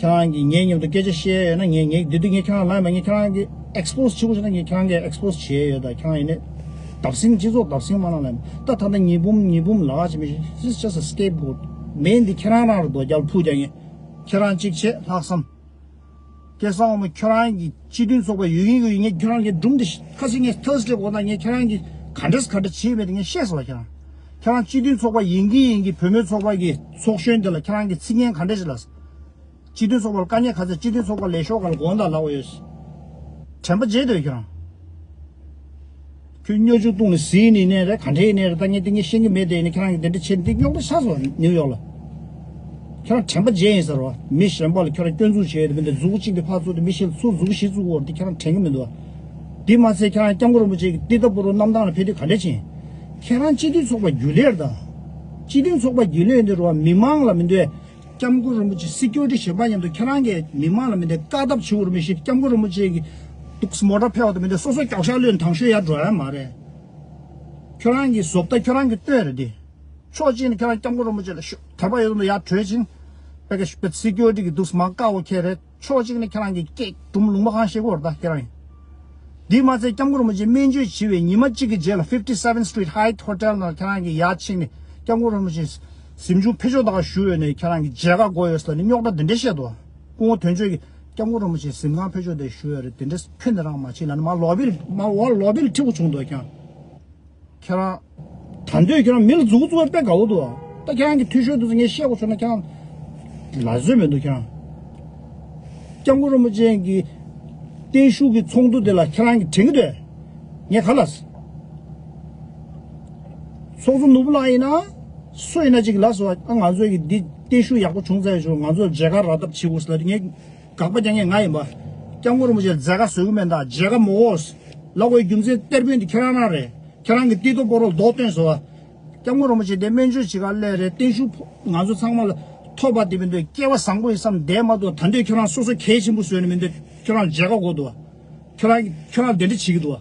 ཁྱེད་རང་གིས་ངའི་མཉམ་དུ་སྐད་ཆ་བཤད་ཡོད་ན་ངས་ངས་འདི་དུས་ངས་ཁྱེད་རང་ལ་མ་ངས་ཁྱེད་རང་གི་ཨེག་སི་པོ་སི་བྱེད་དགོས་བྱུང་ན་ངས་ཁྱེད་རང་གི་ཨེག་སི་པོ་སི་བྱས་ཡོད། ད་ཁྱེད་རང་ཡིན་ནས་བརྡབ་གསིག་སྤྱི་ཚོགས་བརྡབ་གསིག་མ་གནང་ལ་ད་ད་ལྟ་ཉི་འབུམ་ཉི་འབུམ་ལ་ཅི་མི་ཤེས། This is just a scapegoat. མེ་འདི་ཁྱེད་རང་རང་རུ་རྡོ་རྒྱག་ཕུག་རྒྱག་ངས་ཁྱེད་རང་གཅིག་བྱས་ལྷག་བསམ། སྐལ་བཟང་དབང་མོ་ཁྱོད་རང་གི་སྤྱི་མཐུན་ཚོགས་པ་ཡོད་ཀྱི་ཡོད་ཀྱི་ངས་ཁྱོད་རང་གི་སྒྲུང་འདི་ཁ་སང་ངས་ཐར་སི་ཌེ་དགོང་དག་ངས་ཁྱེད་རང་གི་ག་འདྲས་ག་འདྲ་བྱས་མེད་དེ་ངས་བཤད་སོང་བ། ཁྱེད་རང་ཁྱེད་རང་སྤྱི་མཐུན་ཚོགས་པ་ཡིན་གྱི་ཡིན་གྱི་བུ་མོའི་ཚོགས་པ་གི་ཚོགས་གཞོན་འདི་ལ་ཁྱེད་རང་གི་ཚིག་ངན་ག་འདྲས་ཞིག་ལབ། སྤྱི་མཐུན་ཚོགས་པ་ལ་དཀའ་ངལ་ག་ཚོད། སྤྱི་མཐུན་ཚོགས་པ་ལས་ཤོག་ག་ལ་དགོངས་དག་ལབ་ཡོད། དྲན་པ་བརྗེད་འདོད་ཁྱེད་རང་། ཁྱོད་སྨྱོ་ཆུ་བཏུང་ནས་ཟིན་ནི་ནས་རེད་ག་འདྲས་ནས་རེད། ད་ངས་དེ་ངས་ཤེས་ཀྱི་མེད་དེ་ནས་ཁྱེད་རང་གིས་དེ་འདྲ་བྱས་འདི་རྙོག་དྲ་ཆགས་སོང་ནིའུ་ཡོག་ལ། ཁྱེད་རང་དྲན་པ་བརྗེད་ཡིན་ཟེར་བ། མི་གཞན་པ་ལ་ཁྱོད་རང་སྐྱོན་འཛུགས་བྱས་ཡོད་དེ་མི་འདུག་མཛུབ་གུ་གཅིག་དེ་ཕར་བཙུགས་ཏེ་མི་ཤེས་ཚུར་མཛུབ་གུ་བཞི་བཙུགས་འོར་དེ་ཁྱེད་རང་དྲན་གྱི་མི་འདུག་དེ་མ་ཚད་ཁྱེད་རང་སྐྱབས་མགོན་རིན་པོ་ཆེ་གི་ཏི་ཏ་པུ་རུ་གནམ་ཐང་ལ་ཕེབས་དུས་ག་འདྲས་ཕྱིན། ཁྱེད་རང་སྤྱི་འཐུས་ཚོགས་པ་རྒྱུན་ལས་རེད་ད། སྤྱི་འཐུས་ཚོགས་པ་རྒྱུན་ལས་འདི་རུ་བ་མི་མང་ལ་མི་འདོད། སྐྱབས་མགོན་རིན་པོ་ཆེ་སི་ཀུ་རི་ཊི་གཞན་པ་མཉམ་དུ་ཁྱེད་རང་གིས་མི་མང་ལ་མི་འདོད་བཀག་ཐབས་བྱེད་འོར་མི་ཤེས། སྐྱབས་མགོན་རིན་པོ་ཆེ་གི་འདུག་མོ་ཊ་ཕེབས་པ་དང་མི་འདོད་སོ་སོ་མགྱོགས་ཤར་ལོས་དང་ཤོས་ཡར་འགྲོ་ཡ་མ་རེད། ཁྱོད་རང་གི་བཟོ་ལྟ་ཁྱོད་རང་གི་སྟོན་རེད་དེ། ཕྱོགས་གཅིག་ནས་ཁྱེད་རང་སྐྱབས་མགོན་རིན་པོ་ཆེ་ལ་ཤོག་དད་པ་ཡོད་དུ་ཡར་བྲོས་ཕྱིན། པེ་ཀེ་པེ་སི་ཀུ་རི་ཊི་གི་འདུག་མ་བཀག་འོ་ཁྱེད་རེད། ཕྱོགས་གཅིག་ནས་ཁྱེད་རང་གི་སྐད་སྒྲུང་ལུང་པ་གང་བཤད་གོ་རེད་ད་ཁྱེད་རང་ཡིན། འདི་མ་ཚད་སྐྱབས་མགོན་རིན་པོ་ཆེ་སྨན་བཅོས་བྱས་པའི་ཉི་མ་གཅིག་གི་རྗེས་ལ་fifty seven Street Hyatt Hotel ནང་ཁྱེད་རང་གི་ཡར་ཕྱིན་ནས་སྐྱབས་མགོན་རིན་པོ་ཆེ་གཟིམ་ཆུང་ཕེབས་ཆོག་ད་ག་བཞུགས་ཡོད་ནས་ཁྱེད་རང་གི་མཇལ་ཁ་དགོས་ཡོད་ཟེར་ནས་རྙོག་དྲ་འདི་འདྲ་བཤད་འདུག་སྐུ་ངོ་དོན་གཅོད་ཀྱིས་སྐྱབས་མགོན་རིན་པོ་ཆེ་གཟིམ་ཁང་ཕེབས་ཆོག་དེ་བཞུགས་ཡོད་རེད། དེ་འདྲ་ཁྱོན་ནས་རང་མ་བྱེད་ལབ་ནས་མ་ལོ་བིལ་མ་འོ་ལོ་བིལ་ཁྲི་པོ་བྱུང་འདུག་ཀྱང་། ཁྱེད་རང་། ད་འདོད་ཁྱེད་རང་མི་ལ་མཛུབ་གུ་བཙུགས་པ་དཔེ་དགའ་བོ་འདུག་ད་ཁྱེད་རང་གི་འཐུས་ཤོར་འདུག་ཟེར་ངས་བཤད་དགོས་བྱུང་ན་ཁྱེད་རང་ལ་བཟོད་མི་འདུག་ཁྱེད་རང་། སྐྱབས་མགོན་རིན་པོ་ཆེ་གི་བརྟན་བཞུགས་ཀྱི་ཚོགས་འདུ་དེ་ལ་ཁྱེད་རང་གིས་དྲན་གྱི་འདུག་ངས་ག་ལ། ཚོགས་གཙོ་ནོར་བུ་ལགས་ཡིན་ན། སུ་ཡིན་ན་གཅིག་ལ་སོ་ང་ཚོས་ཀྱི་འདི་བརྟན་བཞུགས་ཡག་པོ་བྱུང་ཚར་ཡོད་བྱུང་ང་ཚོར་མཇལ་ཁ་རག་ཐབས་བྱེད་དགོས་ཟེར་ལ་ངས་དགག་པ་རྒྱག་མཁན་ང་ཡིན་པ། སྐྱབས་མགོན་རིན་པོ་ཆེ་མཛད་དཀའ་བཟོ་གི་མེད་ད་མཇལ་ཁ་མ་འོས། ལབ་དགོས་རྒྱུ་མཚན་གཏེར་སྟོན་དེ་ཁྱེད་རང་རང་རེད། ཁྱེད་རང་གི་ཏིག་ཏོག་པོ་རོ་ལ་རྡོ་སྟོན་སོང་བ། སྐྱབས་མགོན་རིན་པོ་ཆེ་དེ་སྨན་བཅོས་བྱེད་ག་སླེབས་རེད། བརྟན་བཞུགས་ཕུལ། ང་ཚོ་ཚང་མ་ལ་ཐོབ་པ་དེ་མི་འདུག་སྐལ་བ་བཟང་པོ་ཡིན་བསམ་བསྡད་མ་འདུག་ད་འདོད་ཁྱོད་རང་སོ་སོ་གལ་ཆེན་པོ་བཟོས་ནས་མི་འདོད་ཁྱོད་རང་མཇལ་ཁ་དགོས་འདུག་ཁྱོད་རང་ཁྱོད་རང་དེ་འདྲ་བྱེད་ཀྱི་འདུག་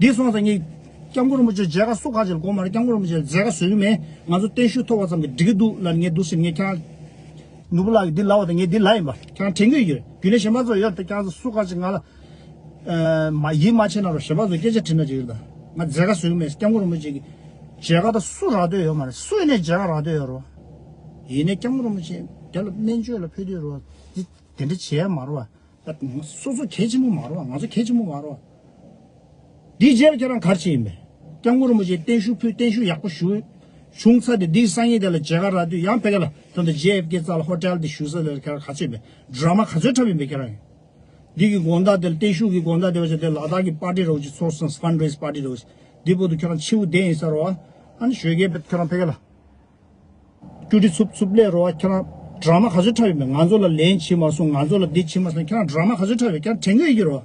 འདི་སོང་ཙང་ངས་སྐྱབས་མགོན་རིན་པོ་ཆེ་མཇལ་ཁ་སུ་ག་ཅིག་ལ་དགོས་མ་རེད། སྐྱབས་མགོན་རིན་པོ་ཆེ་ལ་མཇལ་ཁ་བཟོ་གི་མེད། ང་ཚོ་བརྟན་བཞུགས་ཐོབ་པ་ཙམ་གྱིས་འགྲིག་གི་འདུག་ལབ་ནས་ངས་འདུག་ཟེར། ངས་ཁྱེད་རང་ནོར་བུ་ལགས་ཀྱིས་འདི་ལབ་པ་དང་ངས་འདི་ལབ་ཡིན་པ་ཁྱེད་རང་དྲན་གྱི་ཡོད། རྒྱུན་ལས་གཞན་པ་ཚོ་ཡོད་དེ་ཁྱེད་རང་ཚོ་སུ་ག་ཅིག་ང་ལ་ཨ་མ་ཡིད་མ་ཆེས་ན་རོགས། གཞན་པ་ཚོ་སྐད་ཆ་དྲིས་ན་ཅིག་ཡོད་ད། ང་མཇལ་ཁ་བཟོ་གི་མེད། སྐྱབས་མགོན་རིན་པོ་ཆེ་གི་མཇལ་ཁ་ད་སུ་རག་འདོད་ཡོད་མ་རེད། སུ་ཡིན་ནས་མཇལ་ཁ་རག་འདོད་ཡོད་རོ། ཡིན་ནས་སྐྱབས་མགོན་རིན་པོ་ཆེ་རྒྱ་ལ་སྨན་བཅོས་ལ་ཕེབས་དུས་རོ། འདི་དེ་འདྲ་བྱས་མ་རོ། ད་སོ་སོ་གལ་ཆེན་པོ་མ་རོ། ང་ཚོ་གལ་ཆེན་པོ་མ་རོ། འདིའི་རྗེས་ལ་ཁྱེད་རང་ག་རེ་བྱེད་ཡིན་པས། སྐྱབས་མགོན་རིན་པོ་ཆེ་བརྟན་བཞུགས་ཕུལ། བརྟན་བཞུགས་ཡག་པོ་ཞུ། བྱུང་ཚར་ཏེ་འདིའི་སང་ཉིན་དེ་ལ་མཇལ་ཁ་རག་དུས་ཡང་ཕ་གི་ལ་ད་ལྟ་ཇེ་ཨེཕ་ཀེ་རྩ་ལ་ཧོ་ཊེལ་དེ་བཞུགས་ས་དེ་ལ་ཁྱེད་རང་ག་ཚོད་ཡིན་པས། ཌ་ར་མ་ག་ཚོད་འཁྲབ་ཡིན་པས་ཁྱེད་རང་གིས། འདི་གི་དགོང་དག་དེ་ལ་བརྟན་བཞུགས་ཀྱི་དགོང་དག་དེ་བ་ཆ་དེ་ལ་ལ་དྭགས་ཀྱི་པར་ཊི་རོགས་ཅིག་ཚོགས་སོང་། ཕན་ཌ་རེ་ཟི་པར་ཊི་རོགས་ཅིག་འདི་བར་དུ་ཁྱེད་རང་ཕྱི་པོ་བསྡད་ཡིན་ས་རོ། ཨ་ནི་ཞོགས་ཀས་ཁྱེད་རང་ཕ་གི་ལ་ཀུ་ཊི་ཚུབ་ཚུབ་སླེབས་རོ། ཁྱེད་རང་ཌ་ར་མ་ག་ཚོད་འཁྲབ་ཡིན་པས། ང་ཚོ་ལ་ལན་བྱེད་མ་སོང་། ང་ཚོ་ལ་འདི་བྱེད་མ་སོང་། ཁྱེད་རང་ཌ་ར་མ་ག་ཚོད་འཁྲབ་ཡིན་པས་ཁྱེད་རང་དྲན་གྱི་ཡོད་ཀྱི་རོ།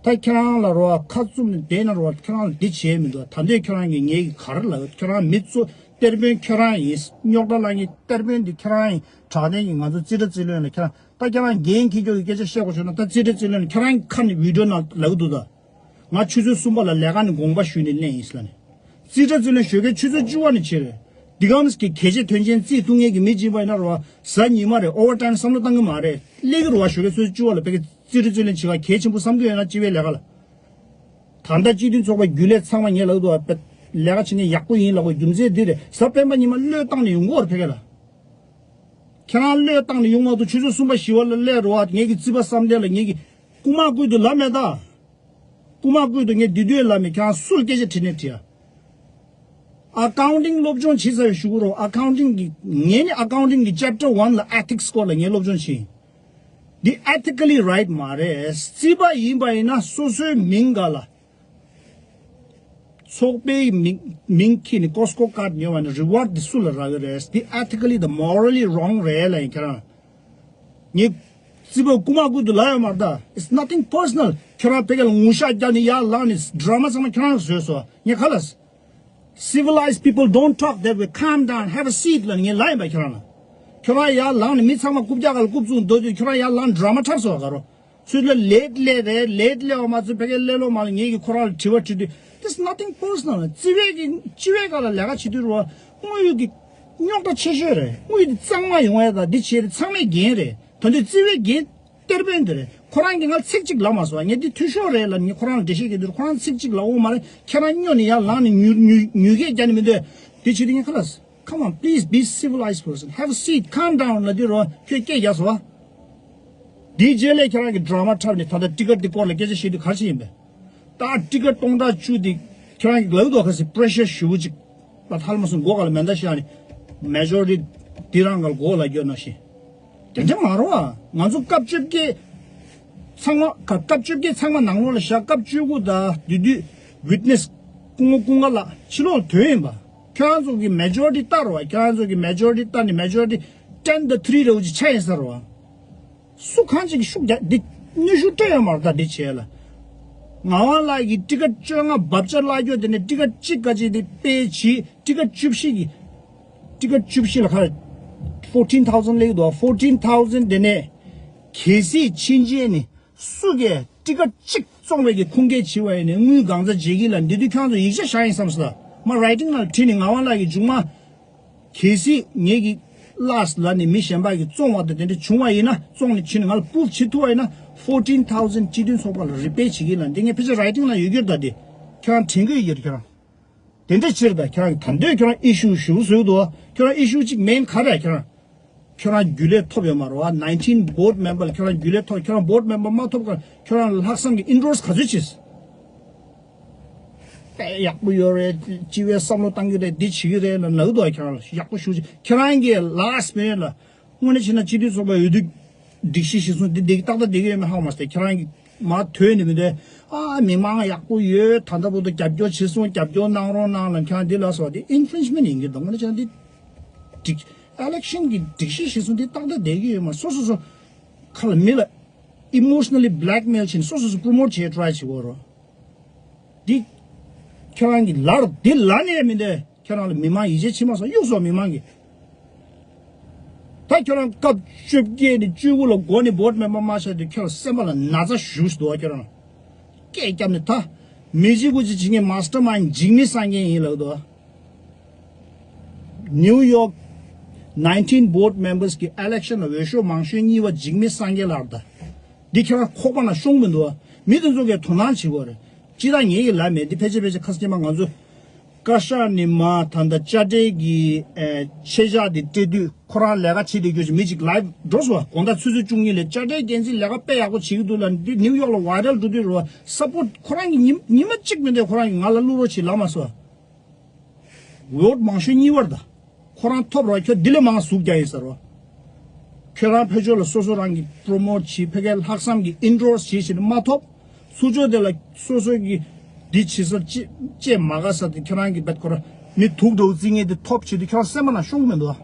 ད་ཁྱེད་རང་ལ་རོ་ཁ་བཙུམ་ནས་བསྡད་ན་རོ། ཁྱེད་རང་ལ་འདི་བྱས་མི་འདུག་ད་འདོད་ཁྱེད་རང་གིས་ངས་ག་རེ་ལབ་ཡོད། ཁྱེད་རང་མི་གཙོ་གཏེར་སྟོན་ཁྱེད་རང་ཡིན། རྙོག་དྲ་ལ་ངས་གཏེར་སྟོན་འདི་ཁྱེད་རང་ཡིན། དྲག་གནོན་གྱིས་ང་ཚོ་རྩིས་ཁྲ་རྩིས་ལེན་ལ་ཁྱེད་རང་ད་ཁྱེད་རང་འགན་འཁྱེར་ཀྱོག་གི་སྐད་ཆ་བཤད་དགོས་བྱུང་ན་ད་རྩིས་ཁྲ་རྩིས་ལེན་ལ་ཁྱེད་རང་གི་ཁ་ནས་བི་ཌི་ཡོ་ནང་ལབ་ཀྱི་འདུག་ད། ང་ཆུ་ཚོད་གསུམ་པ་ལ་ལས་ཀ་ནས་དགོངས་པ་ཞུས་ནས་སླེབས་ཡིན་ཟེར་ལབ་ནས། རྩིས་ཁྲ་རྩིས་ལེན་ཞོགས་ཀའི་ཆུ་ཚོད་བཅུ་པ་ནས་བྱེད་རེད། འདི་ག་ནས་ཀྱི་གལ་ཆེ་དོན་ཆེན་རྩིས་ཐུབ་མཁན་གྱི་མི་གཅིག་པ་ཡིན་ན་རོ། གཟའ་ཉི་མ་རེད། ཨོ་ཝར་ཊའིམ་བསམ་བློ་བཏང་གི་མ་རེད། སླེབས་ཀྱི་རོ། བ་ཞོགས་ཀའི་ཆུ་ཚོད་བཅུ་པ་ལ་ཕ་གི་རྩིས་ཁྲ་རྩིས་ལེན་བྱེད་ག་གལ་ཆེན་པོ་བསམ་གྱི་ཡོད་ན་སྤྱི་པའི་ལས་ཀ་ལ། ད་ལྟ་སྤྱི་མཐུན་ཚོགས་པ་རྒྱུན་ལས་ཚང་མ་ངས་ལབ་འདུག་བ། ལས་ཀ་བྱེད་མཁན་ཡག་པོ་ཡིན་ལབ་དགོས་རྒྱུ་མཚན་འདི་རེད། གཟའ་སྤེན་པ་ཉི་མ་བློས་བཏང་ནས་ཡོང་གི་ཡོད་རེད་ཕ་གི་ལ། ཁྱེད་རང་བློས་བཏང་ནས་ཡོང་མ་གཏོགས་ཆུ་ཚོད་གསུམ་པ་བཞི་པ་ལ་སླེབས་རོགས། ངེད་ཀྱི་རྩིས་པ་བསམ་གཏན་ལ་ངེད་ཀྱི་རྐུ་མ་རྐུས་འདུག་ལབ་མེད་ད། རྐུ་མ་རྐུས་འདུག་ངས་དེ་དུས་ལབ་མེད། ཁྱེད་རང་སུ་ལ་སྐད་ཆ་དྲིས་ནས་དྲིས་ཨ། ཨ་ཀའུན་ཊིང་སློབ་སྦྱོང་བྱེད་ས་ཡོད་ཞུ་གི་རོགས། ཨ་ཀའུན་ཊིང་གི་ངས་ནི་ཨ་ཀའུན་ཊིང་གི་ཅེབ་ཊར་ཝན་ལ་ཨེ་ཐིག་སི་སྐོར་ལ་ངས་སློབ་སྦྱོང་བྱས་ཡིན། འདི་ཨེ་ཐི་ཀ་ལི་རའིཊ་མ་རེད། རྩིས་པ་ཡིན་པ་ཡིན་ན་སོ་སོའི་མིང་ག་ལ། ཚོགས་པའི་མིང་མིང་ཁྱེར་ནས་ཀོ་སི་ཀོ་ཀཱར་ཌི་ཉོ་བ་ནི་རི་ཝར་ཌི་འདི་སུ་ལ་རག་གི་རེད། འདི་ཨེ་ཐི་ཀ་ལི་དང་མོ་རལ་ལི་རོང་རེད་ལབ་ཡིན་ཁྱེད་རང་། ངས་རྩིས་པ་རྐུ་མ་རྐུ་འདུག་ལབ་ཡོད་མ་རེད་ད། It's nothing personal. ཁྱེད་རང་ཕ་གི་ལ་ངུ་ཤག་རྒྱག་ནས་ཡར་ལངས་ནས་ཌ་ར་མ་ཚང་མ་ཁྱེད་རང་བཟོས་སོང་། ངས་ག་ལ། Civilized people don't talk that way. Calm down, have a seat ལབ་ནས་ངས་ལབ་ཡིན་པ་ཁྱེད་རང་ལ། ཁྱེད་རང་ཡར་ལངས་ནས་མི་ཚང་མ་རྐུབ་བཀྱག་སྒང་ལ་རྐུབ་བཙུགས་སྡོད་དུས་ཁྱེད་རང་ཡར་ལངས་ཌ་ར་མ་འཁྲབ་སོང་བ་ག་རོ། ཚུར་ལ་ལེཊ་སླེབས་རེད། ལེཊ་སླེབས་པ་མ་ཚད་ཕ་གིའི་སླེབས་ལོ་མ་ལ་ངེད་ཀྱིས་ཁོ་རང་ལ་དྲི་བ་དྲིས་དུས། There's nothing personal. རྩིས་པའི་གི་སྤྱི་པའི་སྒང་ལ་ལས་ཀ་བྱེད་དུས་རོ། དངོས་ཡོད་ཀྱི་རྙོག་དྲ་ཆེ་ཤོས་རེད། དངོས་ཡོད་དེ་གཙང་མ་ཡོང་ཡ་ད་འདི་བྱས་རེད། ཚང་མས་འགན་རེད། ད་དུང་རྩིས་པའི་འགན་གཏེར་སྟོན་དེ་རེད། ཁོ་རང་གིས་ང་ཚིག་གཅིག་ལབ་མ་སོང་། ངས་འདི་འཐུས་ཤོར་རེད་ལབ་ངས་ཁོ་རང་ལ་འགྲེལ་བཤད་བརྒྱབ་དུས་ཁོ་རང་ཚིག་གཅིག་ལབ་འོང་མ་རེད། ཁྱེད་རང་སྨྱོ་ནས་ཡར་ལངས་ནས་ཉུལ་ཉུལ་ཉུལ་སྐད་རྒྱག་ནས་མི་འདོད། འདི་བྱེད་དུས་ངས་ཁ་ལ། Come on, please be civilized person. Have a seat. Calm down. ལབ་དུས་རོ་ཁྱོད་སྐད་རྒྱག་སོང་བ། དེའི་རྗེས་ལས་ཁྱེད་རང་གི་ཌ་ར་མ་འཁྲབ་ནས་ད་ལྟ་ཊི་ཀེ་ཊི་དེ་སྐོར་ལ་སྐད་ཆ་བཤད་དུས་ག་རེ་བྱས་ཡིན་པས། ད་ཊི་ཀེ་ཊི་སྟོང་ཕྲག་བཅུ་དེ་ཁྱེད་རང་གི་ལག་ཏུ་ག་ཚོད་པེ་རེ་ཤར་ཞེ་པོ་ཅིག་ལ་ཐལ་མ་སོང་། མགོ་སྒང་ལ་མེ་མདའ་བཞག་ནས་མེ་ཇོ་རི་ཊི་དེ་རང་ག་ལ་མགོ་ལ་སྐྱོན་ནང་བཞིན། དེ་འདྲ་མ་རེད་བ། ང་ཚོ་སྐབས་བཅོ་བརྒྱད་ཚང་མ་ག་སྐབས་བཅོ་བརྒྱད་ཚང་མ་ནང་ལོགས་ལ་བཞག་སྐབས་བཅུ་དགུ་དང་དེ་དུས་ཝིཊ་ནེ་སི་སྐུ་ངོ་ཀུན་དགའ་ལགས་ཕྱི་ལོགས་ཐོན་ཡིན་པ། ཁྱོད་རང་ཚོ་གི་མེ་ཇོ་རི་ཊི་ལྟ་རོགས། ཁྱོད་རང་ཚོ་གི་མེ་ཇོ་རི་ཊི་ལྟ་ནས་མེ་ཇོ་རི་ཊི་ཊེན་དང་ཐི་རི་རེ་བོ་ཅིག་ཆགས་ཡིན་ས་རེད་བ། སུ་གང་ཅིག་གིས་ཤུགས་རྒྱག་འདི་གནོན་ཤུགས་སྤྲད་ཡོད་མ་རེད་ད་འདི་བྱས་ལ། ངག་དབང་ལགས་ཀྱིས་ཊི་ཀེ་ཊི་བཅོ་ལྔ་བར་ཆ་བརླག་རྒྱུ་དེ་ནས་ཊི་ཀེ་ཊི་གཅིག་ག་ཅིག་དེ་པེ་བྱས། ཊི་ཀེ་ཊི་བཅུ་བཞི་གི་ཊི་ཀེ་ཊི་བཅུ་བཞི་ལ་ཁ་ཕོར་ཊིན་ཐའུ་ཟན་སླེབས་ཀྱི་འདུག་ཕོར་ཊིན་ཐའུ་ཟན་དེ་ནས་གལ་སྲིད་ཕྱིན་ཆད་ནས་སུ་གིས་ཊི་ཀེ་ཊི་གཅིག་བཙོང་བའི་གི་ཁུངས་སྐྱེལ་བྱས་པ་ཡིན་ནའི་དངུལ་གང་ཚ་བརྗེ་གི་ལ་འདི་དུས་ཁྱོད་ཚོ་ཡིག་ཆ་བཞག་ཡིན་བསམ་སོང་། མ་རའི་ཊིང་ལ་བྲིས་ནས་ངག་དབང་ལགས་ཀྱིས་མཇུག་མ། གལ་སྲིད་ངེད་ཀྱིས་ལགས་ལབ་ནས་མི་གཞན་པ་གིས་བཙོང་བ་དང་དེ་འདྲ་བྱུང་བ་ཡིན་ན། བཙོང་ནས་ཕྱིན་ནས་ང་ལ་པུ་རུབ་བྱེད་ཐུབ་པ་ཡིན་ན་ཕོར་ཊིན་ཐའུ་ཟན་སྤྱི་མཐུན་ཚོགས་པ་ལ་རི་པེ་ཡར་བྱེད་ཀྱི་ལ། འདི་ངས་ཕལ་ཆེར་རའི་ཊིང་ལ་ཡོད་རྒྱུ་རེད་ད། འདི་ཁྱོད་རང་དྲན་གྱི་ཡོད་རྒྱུ་རེད་ཁྱོད་རང་། དེ་འདྲ་ཕྱིར་ད་ཁྱོད་རང་གིས་ད་འདོད་ཁྱོད་རང་ཨི་ཤུ་ཞུ་བཟོས་འདུག་ཁྱོད་རང་ཨི་ཤུ་གཅིག་མེན་ག་རེ་ཁྱོད་རང་། ཁྱོད་རང་རྒྱུན་ལས་ཐོབ་ཡོད་མ་རེད་བ། ནའིན་ཊིན་བྷོར་ཌི་མེམ་བར་ལ་ཁྱོད་རང་རྒྱུན་ལས་ཐོབ། ཁྱོད་རང་བྷོར་ཌི་མེམ་བར་མ་ཐོབ་ག་ཁྱོད་རང་ལ་ལྷག་བསམ་གྱི་ཨིན་ཌོ་ར་སི་ག་ཚོད་བྱས། དཔེ་ཡག་པོ་ཡོད་རེད། སྤྱི་པའི་བསམ་བློ་བཏང་རྒྱུ་རེད། འདི་བྱེད་ཀྱི་རེད་ལབ་ལབ་འདུག་ཁྱོད་རང་ལ་ཡག་པོ་ཞུ། ཁྱོད་རང་གིས་ལ་སི་མི་ནཊ་ལ་དངོས་གནས་བྱས་ན་སྤྱི་འཐུས་ཚོགས་པ་འོས་བསྡུ་སྒྲིག་གཞི་གཞིར་བཟུང་འདི་འདི་ཏག་ཏག་བསྡད་ཀྱི་ཡོད་མེད་ཧ་གོ་མ་སོང་། ཁྱོད་རང་གིས་མར་ཐོན་ནས་མི་འདོད། ཨ་མི་མང་ཡག་པོ་ཡོད། ད་ལྟ་བར་དུ་རྒྱབ་སྐྱོར་བྱས་སོང་། རྒྱབ་སྐྱོར་གནང་རོགས་གནང་ལབ། ཁྱོད་རང་འདི་ལ་སོགས་འདི་ཨིན་ཕུ་ལུ་ཨེན་སི་མེན་ཊི་ཡིན་གྱི་འདུག་དངོས་གནས་བྱས་ན་འདི་སྒྲིག་ཨི་ལེག་ཤན་གྱི་སྒྲིག་གཞི་གཞིར་བཟུང་འདི་ཏག་ཏག་བསྡད་ཀྱི་ཡོད་མ་རེད། སོ་སོ་སོ་ཁ་ལ་མི་ལ། emotionally blackmail བྱས་ནས་སོ་སོ་སོ་པྲོ་མོཊ་བྱེད་ཊ་རའི་བྱེད་དགོས་རོ། འདི་ཁྱེད་རང་གི་ལར་འདི་ལ་ནས་མི་འདོད། ཁྱེད་རང་ལ་མི་མང་ཡིད་ཆེས་ཕྱིན་མ་སོང་། གཡུག་སོང་མི་མང་གིས། ད་ཁྱོད་རང་སྐབས་བཅོ་བརྒྱད་ནས་བཅུ་དགུ་ལ་འགོ་ནས་བྷོ་ཊི་མེམ་བར་མ་ཆགས་དུས་ཁྱོད་རང་སེམས་པ་ལ་ན་ཚ་ཞུགས་སུ་འདུག་བ། ཁྱོད་རང་སྐད་བརྒྱབ་ནས་ད་མི་གཅིག་པུ་གཅིག་བྱེད་མཁན་མཱ་སི་ཊར་མའིན་འཇིགས་མེད་སངས་རྒྱས་ཡིན་ལབ་འདུག་བ། ནིའུ་ཡོག་nineteen board members གི་ཨི་ལེག་ཤན་ལ་འོས་ཤོག་མང་ཤོས་གཉིས་པ་འཇིགས་མེད་སངས་རྒྱས་ལགས་ད། འདི་ཁྱེད་རང་ཁོག་པ་ན་ཤོང་མི་འདུག་བ། མི་དེ་ཚོ་གས་དོ་སྣང་བྱེད་དགོས་རེད། ཅི་ད་ངེད་ཀྱི་ལ་མེད་འདི་ཕལ་ཆེར་ཕལ་ཆེར་ཁ་སྐྱེས་མ་ང་ཚོ། བཀའ་ཤག་ནི་མ་ད་ལྟ་དཔྱ་ཁྲལ་གྱི་ཨེ་ཆད་བཞག་དེ་སྤྲད་དུས་ཁོ་རང་ལས་ཀ་བྱེད་བསྡད་རྒྱུ་ཞིག་མི་གཅིག་ལའིབ་འགྲོ་སོང་བ། དགོང་དག་ཆུ་ཚོད་བཅུ་གཉིས་ལ་དཔྱ་ཁྲལ་འགན་འཛིན་ལས་ཀ་དཔེ་ཡག་པོ་བྱེད་ཀྱི་འདུག་ལ་འདི་ནིའུ་ཡོག་ལ་ཝའི་རལ་འགྲོ་དུས་རོ། སཔོར་ཊི་ཁོ་རང་གི་ཉི་ཉི་མ་གཅིག་མི་འདོད། ཁོ་རང་གི་ང་ལ་བླུག་རོགས་བྱེད་ལབ་མ་སོང་བ། ཝོ་ཊི་མང་ཤོས་གཉིས་པར་ད། ཁོ་རང་ཐོབ་རོགས། ཁྱོད་འདི་ལས་མང་ཟུག་རྒྱག་ཡིན་ཟེར་རོ། ཁྱོད་རང་ཕེ་ཆོ་ལ་སོ་སོ་རང་གི་པྲོ་མོཊ་བྱེད། ཕ་གིར་ལྷག་བསམ་གྱི་ཨིན་ཌོ་ར་སི་བྱེད་བཞིན་མ་ཐོབ། ཚུར་ཕྱོགས་དེ་ལ་སོ་སོ་གི་འདི་བྱེད་ས་ཅི་ཅེས་མ་དགའ་ས་དེ་ཁྱོད་རང་གི་བེད་ཁོ་ར་མི་དུག་འདྲ་བོ་རྩི་མཁན་དེ་ཐོབ་བྱེད་དུས་ཁྱོད་རང་སེམས་པ་ན་ཤོང་གི་མི་འདུག་ཨ།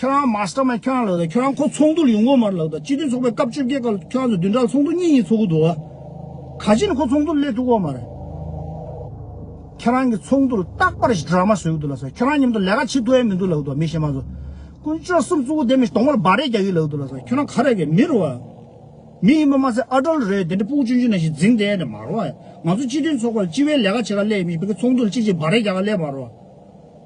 ཁྱོད་རང་མཱ་སི་ཊར་མའིན་ཁྱོད་རང་ལབ་ད། ཁྱོད་རང་ཁོ་ཚོགས་འདུར་ཡོང་གི་མ་རེད་ལབ་ད། སྤྱི་མཐུན་ཚོགས་པའི་སྐབས་བཅོ་བརྒྱད་སྐབས་ཁྱོད་རང་ཚོ་བདུན་ཕྲག་ཚོགས་འདུ་གཉིས་གཉིས་ཚོགས་ཀྱི་འདུག་ཨ། ག་ཅི་ནས་ཁོ་ཚོགས་འདུར་སླེབས་ཐུབ་ཀྱི་མ་རེད། ཁྱེད་རང་གི་ཚོགས་འདུ་ལ་རྟག་པར་ཞིག་ཌ་ར་མ་བཟོས་ཀྱི་འདུག་ལབ་སོང་། ཁྱེད་རང་མཉམ་དུ་ལས་ཀ་བྱེད་ཐུབ་ཡ་མི་འདུག་ལབ་འདུག་མི་གཞན་མ་ཚོ། དཀོན་མཆོག་གསུམ་གཙུག་གུ་ལྡན་མི་གདོང་པ་ལ་སྦ་རས་རྒྱག་གི་ལབ་འདུག་ལབ་སོང་། ཁྱོད་རང་ག་རེ་གི་མི་རུ་བ། མི་ཡིན་པ་མ་ཟད་ཨ་ཌལ་རེད། དེ་འདྲ་སྤུ་གུ་ཆུང་ཆུང་ནང་བཞིན་འཛིང་བསྡད་ནས་མ་རུ་བ། ང་ཚོ་སྤྱི་མཐུན་ཚོགས་པ་ལ་སྤྱི་པའི་ལས་ཀ་བྱེད་ག་སླེབས་མི་བོད་ཀྱི་ཚོགས་འདུ་ལ་གཅིག་གཅིག་སྦ་རས་རྒྱག་ག་སླེབས་མ་རུ་བ།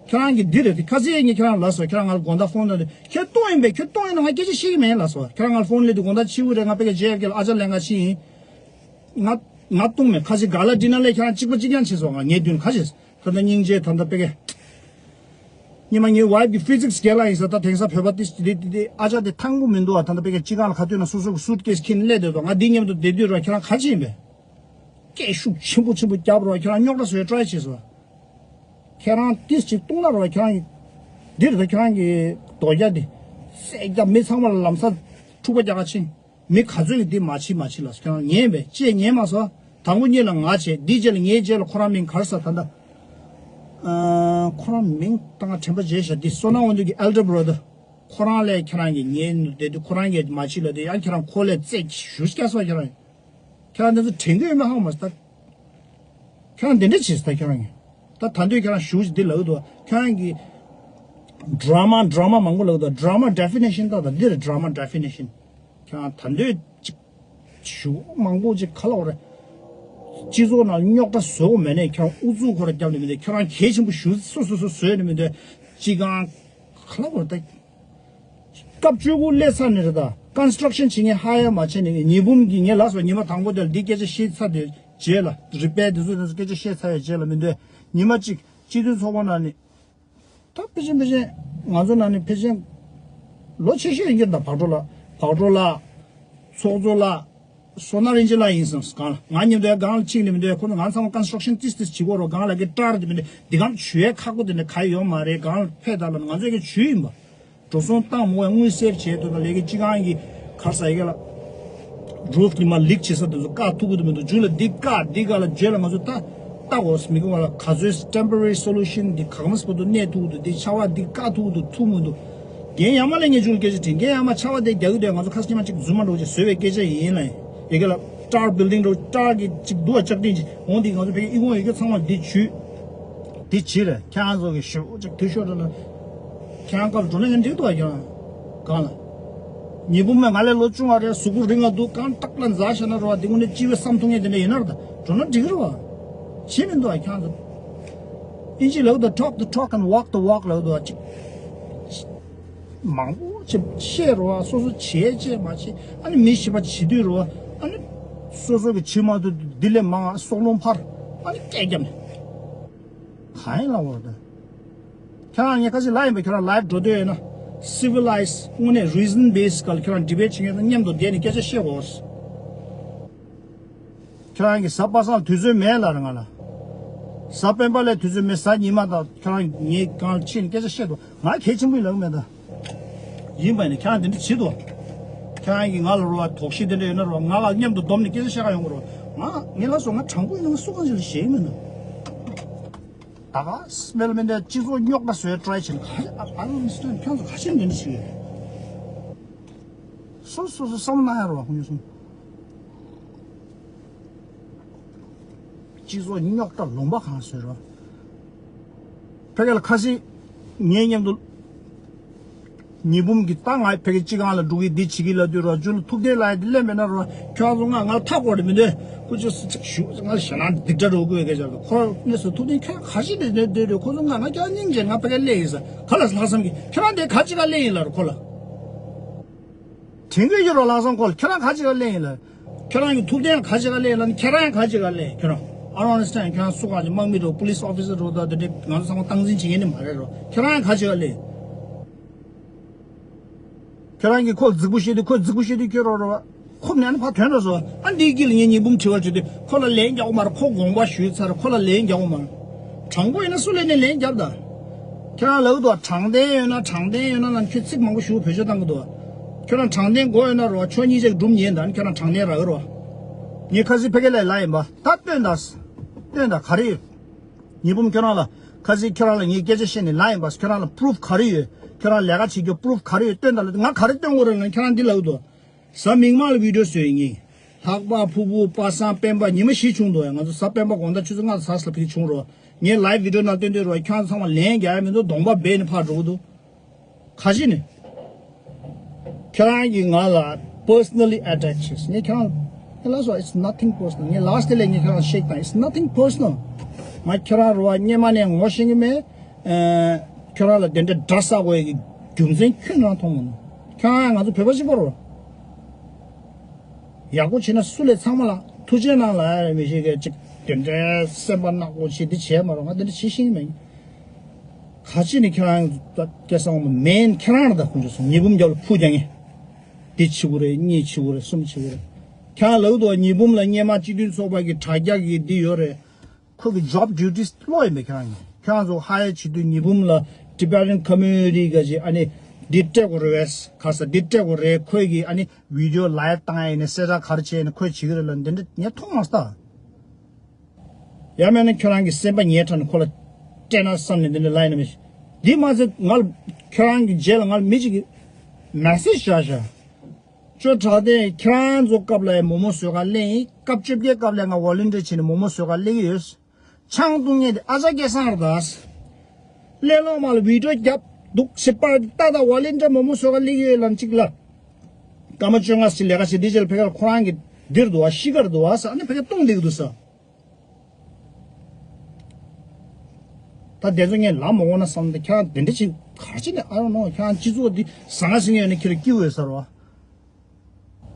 ཁྱེད་རང་གི་འདི་རེད་དེ། ཁ་སང་ངས་ཁྱེད་རང་ལབ་སོང་། ཁྱེད་རང་ང་ལ་དགོང་དག་ཕོན་ལ་ཁྱོད་སྟོང་ཡིན་པས། ཁྱོད་སྟོང་ཡིན་ན་ང་སྐད་ཆ་བཤད་ཀྱི་མེད་ལབ་སོང་། ཁྱེད་རང་ང་ལ་ཕོན་སླེབས་དུས་དགོང་དག་ཕྱི་དབུགས་རེད། ང་ཕ་གི་ཇེ་ཨེཕ་ཀེ་ལ་ཨ་ཅག་ལེན་ག་ཕྱིན་ཡིན། ང་ང་ལྟུང་མེད། ཁ་ཅིག་ག་ལ་ཌི་ནར་ལས་ཁྱེད་རང་གཅིག་པ་གཅིག་རྐྱང་བྱས་སོང་། ང་ངའི་མདུན་ཁ་ཅིག་ད་ལྟ་སྙིང་རྗེ་ད་ལྟ་ཕ་གི། སྙེ་མ་ངའི་ཝའིཕ་གི་ཕི་ཛིག་སི་རྒན་ལགས་ཡིན་ས། ད་དེང་སང་བོད་པ་ཏི་ཏི་ཏི་ཨ་ཅག་དེ་ཐང་པོ་མི་འདུག་ཨ། ད་ལྟ་ཕ་གི་སྤྱི་ཁང་ལ་ཁ་ཐུག་ན་སོ་སོ་གི་སུཊ་ཀེ་སི་འཁྱེར་ནས་སླེབས་བསྡད་འདུག་ང་འདི་མཉམ་དུ་བསྡད་དུས་ར་ཁྱེད་རང་ག་ཅི་ཡིན་པས། སྐད་ཤུགས་ཆེན་པོ་ཆེན་པོ་བརྒྱབ་རོགས། ཁྱེད་རང་རྙོག་དྲ་བཟོས་ཊ་རའི་བྱས་སོང་། ཁྱེད་རང་ཏིས་ཅིག་བཏུང་ན་རོགས། ཁྱེད་རང་གི་འདིར་ད་ཁྱེད་རང་གི་རྡོ་རྒྱ་འདི་སད་རྒྱ་མི་ཚང་མ་ལ་ལམ་སང་འཁྲུག་པ་རྒྱག་ག་ཕྱིན། མི་ག་ཚོད་ཀྱིས་འདི་མ་བྱེད་མ་བྱེད་ལ་ཁྱེད་རང་ཉན་པས། ཅེས་ཉན་མ་སོང་། དང་པོ་གཉིས་ལ་ང་བྱས། འདི་རྗེས་ལ་ངའི་རྗེས་ལ་ཁོ་རང་མིང་ག་རེ་ཟེར་ད་ལྟ། ཨ་ཁོ་རང་མིང་ད་ང་དྲན་པ་བརྗེད་ཤག་འདི་སོ་ན་འོན་འདུག་གི་ཨེལ་ཌར་བྷ་ར་དར། ཁོ་རང་ལས་ཁྱེད་རང་གིས་ཉན་བསྡད་དུས་ཁོ་རང་གིས་མ་བྱེད་ལབ་དུས་ཡང་ཁྱེད་རང་ཁོ་ལས་རྩེད་ཞུ་སྐྱ་སོགས་ཁྱེད་རང་། ཁྱེད་རང་འདི་ཚོ་དྲན་གྱི་ཡོད་མེད་ཧ་གོ་མ་སོང་ད། ཁྱེད་རང་འདི་འདྲ་བྱེད་སོང་ད་ཁྱེད་རང་གིས། ད་ད་འདོད་ཁྱེད་རང་ཞུ་ཞིག་འདི་ལབ་འདུག་ཁྱེད་རང་གིས་ཌ་ར་མ་ཌ་ར་མ་མང་པོ་ལབ་འདུག་ཌ་ར་མ་ཌེ་ཕི་ནེ་ཤན་ད་ད་འདི་རེད། ཌ་ར་མ་ཌེ་ཕི་ནེ་ཤན། ཁྱེད་རང་ད་འདོད་ཅིག་ཞུ་མང་པོ་ཅིག་ག་ལབ་རེད། སྤྱི་ཚོགས་ནང་རྙོག་དྲ་བཟོ་དགོས་མེད་ནས་ཁྱེད་རང་ཨུ་ཚུགས་ཁོ་ར་རྒྱབ་ནས་མི་འདོད། ཁྱེད་རང་གལ་ཆེན་པོ་ཞུ་སོ་སོ་སོ་བཟོས་ནས་མི་འདོད། སྤྱི་ཁང་ག་ལབ་རེད་ད། སྐབས་བཅུ་དགུ་སླེབས་ཚར་ནས་རེད་ད། ཀོན་སི་ཊྲག་ཤན་བྱེད་མཁན་ཧ་ཡ་མ་བྱས་ནས་ཉི་འབུམ་གྱི་ངས་ལབ་སོང་། ཉི་མ་དང་པོ་དེ་ལ་འདི་སྐད་ཆ་བཤད་ཚར་དེ་རྗེས་ལ་རི་པེར་དེ་ཚོ་དེ་ཚོ་སྐད་ཆ་བཤད་ཚར་བའི་རྗེས་ལ་མི་འདོད། ཉི་མ་གཅིག་སྤྱི་མཐུན་ཚོགས་པ་ནང་ནས་ད་ཕལ་ཆེར་ཕལ་ཆེར་ང་ཚོ་ནང་ནས་ཕལ་ཆེར་ལོ་ཆེ་ཤོས་ཡིན་གྱི་རེད་ད། བག་གྲོ་ལགས། བག་གྲོ་ལགས། ཚོགས་གཙོ་ལགས། སོ་ན་རིན་ཆེན་ལགས་ཡིན་སོང་། སྒང་ལ་ང་མཉམ་དུ་ཡ་སྒང་ལ་ཕྱིན་ནས་མི་འདོད། ཁོ་ཚོ་ང་ཚང་མ་ཀོན་སི་ཊྲག་ཤན་ཏིས་ཏིས་བྱེད་དགོས་རོགས། སྒང་ལ་གི་ཊར་དེ་མི་འདོད། འདི་གང་ཞུ་ཡའི་ཁག་པོ་དེ་འདྲ་ག་ཡོད་མ་རེད། སྒང་ལ་ཕེབས་དང་ལབ་ན་ང་ཚོ་གི་ཇུས་ཡིན་པ། འགྲོ་སོང་བཏང་མོ་ཡ་དངུལ་སེབ་བྱས་འདུག་ད་ལས་ཀའི་སྤྱི་ཁང་གི་གར་ས་ཡི་གེ་ལ་རུབ་ནི་མ་ལིག་བྱེད་ས་དེ་ཚོ་བཀག་ཐུབ་ཀྱི་འདུག་མི་འདུག་མཇུག་ལ་འདི་བཀག་འདི་བཀག་ལ་བརྗོད་ལ་ང་ཚོ་ད་ལྟ་འོ་མི་དགོས་པ་ལ་ག་ཚོད་ཊེམ་པོ་ར་རི་སོ་ལུ་ཤན་འདི་གང་མང་པོ་འདུག་གནས་ཐུབ་ཀྱི་འདུག་འདི་ཆར་པ་འདི་བཀག་ཐུབ་ཀྱི་འདུག་ཐུབ་མི་འདུག་རྒན་ཡ་མ་ལས་ངས་མཇུག་ལ་སྐད་ཆ་དྲིས། རྒན་ཡ་མ་ཆར་པ་དེ་རྒྱག་གི་འདུག་ང་ཚོ་ཁ་སྐྱེས་མ་གཅིག་རྫུན་མ་འགྲོ་ཅིག་བཟོས་པའི་སྐད་ཆ་ཡིན་ལ་ཡི་གེ་ལ་ཊར་བིལ་ཌིང་འགྲོ་ཊར་གི་གཅིག་འདུག་བ་ལྕགས་ཏིང་ཅིག་འོང་འདི་ང་ཚོ་བོད་ཀྱི་ཨི་ཁུང་ཡི་གེ་ཚང་མ་འདི་བྱུས། དེ་ཕྱིར་ཁྱེད་རང་ཚོ་གི་ཞུ་ཅིག་དུས་ཤོར་འགྲོ་ན། ཁྱེད་རང་སྐབས་འགྲོ་ན་ཡང་འགྲིག་འདུག་ཨ། ཁྱེད་རང་གང་ལ། ཉི་འབུམ་མས་ང་ལས་ལོ་ཆུང་བ་རེད། གཟུགས་པོ་རིང་ང་འདུག་རྐང་ཏག་ལ་འཛག་བཞག་ན་རོ། དེ་ཀུན་ནས་སྤྱི་བའི་བསམ་ཐུབ་ངེས་དེ་འདྲ་ཡིན་ན་ར་ད་འགྲོ་ན་འགྲིག་རོ། བྱེད་མི་འདུག་ཨ། ཁྱེད་རང་ཚོ་ཨིན་ཇི་ལབ་འདུག talk the talk and walk the walk ལབ་འདུག་ཨ། ཅིག་མང་པོ་ཅིག་བཤད་རོ། སོ་སོ་བྱས་བྱས་མ་བྱས། ཨ་ནི་མི་ཤི་བ་བྱེད་དུས་རོ། ཨ་ནི་སོ་སོ་གི་བྱེད་མ་ཐུབ་འདི་ལས་མང་ང་སྲོག་རླུང་འཕར། ཨ་ནི་སྐད་རྒྱབ་ནས། གང་ཡིན་ལབ་འོ་ད། ཁྱེད་རང་ངས་ཁ་ཅིག་ལབ་ཡིན་པ། ཁྱེད་རང་ལའིབ་འགྲོ་འདོད་ཡོད་ན། སི་ཝི་ལའིཛ་དངོས་གནས་རི་ཛན་བེ་སི་སི་ཀལ་ཁྱེད་རང་ཌི་བེཊ་བྱེད་མཁན་དང་མཉམ་དུ་བསྡད་ནས་སྐད་ཆ་བཤད་དགོས། ཁྱེད་རང་གིས་གཟའ་པ་སངས་དུས་ཚོད་མེད་ལབ་རེད་ང་ལ། གཟའ་སྤེན་པ་ལ་དུས་ཚོད་མེད། གཟའ་ཉི་མ་དང་ཁྱེད་རང་ངའི་སྒང་ལ་ཕྱིན་ནས་སྐད་ཆ་བཤད་དོ། ང་གལ་ཆེན་པོ་ཡིན་ལབ་མེད་ད། ཡིན་པ་ཡིན་ན་ཁྱེད་རང་དེ་འདྲ་བྱེད་དོ། ཁྱེད་རང་གིས་ང་ལ་རོ་བ་དོགས་གཞི་དེ་འདྲ་ཡོད་ན་རོ། ང་ལ་མཉམ་དུ་འཛོམས་ནས་སྐད་ཆ་བཤད་ག་ཡོང་གི་རོ། ང་ངས་ལབ་སོང་། ང་དྲང་པོ་ཡིན་ན་ང་སུ་གང་ཞིག་ལ་ཞེད་ཀྱི་མེད་ནོ། ད་ག་སྨན་མི་འདྲ་སྤྱི་ཚོགས་རྙོག་དྲ་བཟོས་ཊ་རའི་བྱེད་ན་ག་ཨ་ཨ་ལོ་མི་སི་ཊར་ཁྱོད་ཚོ་ག་ཤེད་འདི་འདྲ་བྱེད་ཀྱི་ཡོད། སོ་སོ་སོ་བསམ་ན་ཡ་རོ་བ་ཁོང་ཚོ་གསུམ། སྤྱི་ཚོགས་རྙོག་དྲ་ལུང་པ་གང་བཟོས་རོགས། ཕ་གི་ལ་ཁ་སང་ངའི་མཉམ་དུ་ཉི་འབུམ་གྱིས་ད་ང་ཕ་གི་སྤྱི་ཁང་ལ་འགྲོ་གི་འདི་བྱེད་ཀྱི་ལབ་དུས་རོགས། རྒྱུ་ལ་ཐུབ་བསྟན་ལགས་འདི་སླེབས་མེད་ན་རོགས། ཁྱོད་ཚོ་ང་ང་ལ་ཐག་པ་རེད་མི་འདོད། ཁོ་ཚོས་སུ་ཅིག་ཞུ་ང་ཞེད་སྣང་སྡིག་སྒྲ་རོ་དགོས་སྐད་ཆ་རེད། ཁོ་གནས་སུ་ཐུབ་བསྟན་ཁྱོད་ག་ཞིག་ནས་འདོད་འདོད་རེད། ཁོ་ཚོ་ང་ང་ཁྱོད་སྙིང་རྗེ་ང་ཕ་གི་སླེབས་ཡིན་ས། ག་ལ་ལྷག་བསམ་གྱིས་ཁྱོད་རང་དེ་ག་ཅི་ག་སླེབས་ཡིན་ལབ་རོགས་ཁོ་ལ། དྲན་གྱི་ཡོད་རོགས། ལྷག་བསམ་ཁོ་ལ་ཁྱོད་རང་ག་ཅི་ག་སླེབས་ཡིན་ལབ། ཁྱོད་རང་གི་ཐུབ་བསྟན་ལ་ག་ཅི་ག་སླེབས་ལབ་ན་ཁྱེད་རང་ག་ཅི་ག་སླེབས་ཁྱོད་རང་། I don't understand. ཁྱོད་རང་སུ་ག་ཅིག་དམག་མི་རོ་པུ་ལིས་ཨོ་ཕི་སར་རོ་ད་དེ་འདྲས་ང་ཚོ་ཚང་མ་སྟངས་འཛིན་བྱེད་མཁན་ནི་མ་རེད་རོ། ཁྱོད་རང་ག་ཅི་ག་སླེབས། ཁྱོད་རང་གིས་ཁོ་ལ་རྫིག་པོ་བཤད་དུས་ཁོས་རྫིག་པོ་བཤད་དུས་ཁྱོད་རོ་རོ། ཁོ་ནས་ཕར་ཐོན་འགྲོ་སོང་། ཨ་འདིའི་དཀྱིལ་ལ་ངས་ཉི་འབུམ་དྲི་བར་བྱེད་དུས་ཁོ་ལ་ལན་རྒྱག་གོ་མ་རེད། ཁོ་དགོངས་པ་ཞུས་ཚར། ཁོ་ལ་ལན་རྒྱག་གོ་མ་རེད། དྲང་པོ་ཡིན་ན་སུ་ལ་ནས་ལན་རྒྱབ་ད། ཁྱེད་རང་ལབ་འདུག་དྲང་བདེན་ཡོད་ན་དྲང་བདེན་ཡོད་ན་ལབ་ཁྱོད་ཚིག་མང་པོ་ཞུ་བེད་སྤྱོད་བཏང་གི་འདུག་ཁྱོད་རང་དྲང་བདེན་དགོས་ཡོད་ན་རོ་ཕྱོགས་གཉིས་ཆ་གི་སྒྲུབ་ཉན་ད་ནི་ཁྱོད་རང་དྲང་བདེན་རག་གི་རོ། ངས་ཁ་སང་ཕ་གི་ལ་ལབ་ཡིན་པ་ད་སྟོན་ད། སྟོན་ད་ག་རེ་ཡོད། ཉི་འབུམ་ཁྱོད་རང་ལ་ཁ་སང་ཁྱོད་རང་ལ་ངས་སྐད་ཆ་བཤད་ནས་ལབ་ཡིན་པ་ཁྱོད་རང་ལ་པུ་རུབ་ག་རེ་ཡོད། ཁྱོད་རང་ལས་ཀ་བྱེད་རྒྱུ་པུ་རུབ་ག་རེ་ཡོད་སྟོན་ད་ལབ་ང་ག་རེ་སྟོན་དགོས་རེད་ལབ་ཁྱོད་རང་འདི་ལབ་འདུག་གཟའ་མིག་དམར་ལ་བི་ཌིའོ་བཟོས་ཡིན། ལྷག་པ་ཕུ་བོ་པ་སངས་སྤེན་པ་ཉི་མ་བཞི་བྱུང་འདུག་ང་ཚོ་གཟའ་སྤེན་པ་དགོང་དག་ཆུ་ཚོད་ལྔ་དང་ཕྱེད་ལ་ཕ་གི་བྱུང་རོགས། ངས་ལའིབ་བི་ཌིའོ་ནང་སྟོན་དུས་རོགས་ཁྱོད་ཚང་མ་ལན་རྒྱག་ཡ་མི་འདུག་གདོང་པ་སྦས་ནས་ཕར་འགྲོ་གི་འདུག་ག་ཅི་ནས། ཁྱེད་རང་གིས་ང་ལ་personally attack བྱས། ངས་ཁྱེད་རང་ངས་ལབ་སོང་། It's nothing personal. ངས་ལབ་དེ་ལས་ངས་ཁྱེད་རང་ཤེག་དང་། It's nothing personal. ང་ཁྱེད་རང་རོ་བ་སྔོན་མ་ནས་ངོ་ཤེས་ཀྱི་མེད། ཨ་ཁྱོད་རང་ལ་དེ་འདྲ་དགྲ་བསགས་དགོས་ཀྱི་རྒྱུ་མཚན་ཁྱོད་རང་མཐོང་མ་མྱོང་། ཁྱོད་རང་ང་ཚོ་བོད་པ་གཅིག་པ་རོ། ཡག་པོ་བྱས་ན་སུ་ལས་ཚང་མ་ལ་ཐུགས་རྗེ་གནང་ལ་མི་ཤེས་མཁན་ཅིག་དེ་འདྲའི་སེམས་པ་ནག་པོ་བྱས་འདི་བྱས་མ་རོགས། ང་དེ་འདྲ་བྱེད་ཤེས་ཀྱི་མེད། ག་ཅི་ནས་ཁྱེད་རང་ད་སྐལ་བཟང་མ་མེན་ཁྱེད་རང་རེད། ད་ཁོང་ཚོ་སོང་ཉི་འབུམ་རྒྱབ་ལ་ཕུ་རྒྱག་མཁན། འདི་བྱེད་དགོས་རེད། གཉིས་བྱེད་དགོས་རེད། གསུམ་བྱེད་དགོས་རེད། ཁྱེད་རང་ལབ་འདུག་ཉི་འབུམ་ལ་སྔོན་མ་སྤྱི་མཐུན་ཚོགས་པ་གི་དྲ་རྒྱ་གི་འདི་ཡོད་རེད། ཁོ་གི་job duties ལོག་ཡིན་པས་ཁྱེད་རང་གིས། ཁྱེད་རང་ཚོ་hire བྱེད་དུས་ཉི་འབུམ་ལ་Tibetan community ག་ཅིག་ཨ་ནི་འདི་སྤྲད་དགོས་རེད་བས། ག་ས་འདི་སྤྲད་དགོས་རེད། ཁོས་གི་ཨ་ནི་video live བཏང་ཡ་ཡིན་ནའི་གསལ་བསྒྲགས་ག་རེ་བྱས་ཡིན་ནའི་ཁོས་བྱེད་ཀྱི་རེད་ལབ་འདི་འདྲ་ངས་མཐོང་མ་སོང་། ཡང་མིན་ན་ཁྱོད་རང་གི་སེམས་པ་ཉེ་དྲགས་ནས་ཁོ་ལ་སྤྲད་ན་བསམ་ནས་འདི་འདྲ་ལབ་ཡིན་ན་མི་ཤེས། འདི་མ་ཟད་ང་ལ་ཁྱོད་རང་གི་རྗེས་ལ་ང་ལ་མི་གཅིག་གིས་message བཞག་བཞག་ཅོ་དྲག་ལྡན་ཁྱེད་རང་ཚོ་སྐབས་ལ་མོག་མོག་བཟོ་ག་སླེབས་ཡིན། སྐབས་བཅོ་བརྒྱད་སྐབས་ལ་ང་volunteer བྱས་ནས་མོག་མོག་བཟོ་ག་སླེབས་ཀྱི་ཡོད། ཆང་བཏུང་མཁན་དེ་ཨ་ཅག་སྐལ་བཟང་རེད་ད། ཀླད་ལོག་མ་ལ་video རྒྱབ་འདུག་ཕྱི་པར་ཏག་ཏག་volunteer མོག་མོག་བཟོ་ག་སླེབས་ཀྱི་ཡོད་ལབ་ཅིག་ལབ། སྐར་མ་བཅོ་ལྔ་ཞིག་ལས་ཀ་བྱེད་འདི་རྗེས་ལ་ཕ་གིར་ཁོ་རང་གི་འདིར་འདུག་བ། ཤི་ཁར་འདུག་བ་ཟེར། ཨ་ནི་ཕ་གིར་བཏུང་བསྡད་ཀྱི་འདུག་ཟེར། ད་དེ་ཚོ་ངས་ལབ་མ་འོང་ན་བསམ་སྟེ། ཁྱེད་རང་དེ་འདྲ་ཅིག་ག་རེ་བྱས་ནས། I don't know. ཁྱེད་རང་སྤྱི་ཚོགས་འདི་ཟང་ངེ་ཟིང་ངེ་ཡོད་ན་ཁྱེད་རང་སྐྱིད་པོ་ཡོད་ས་རེད་བ།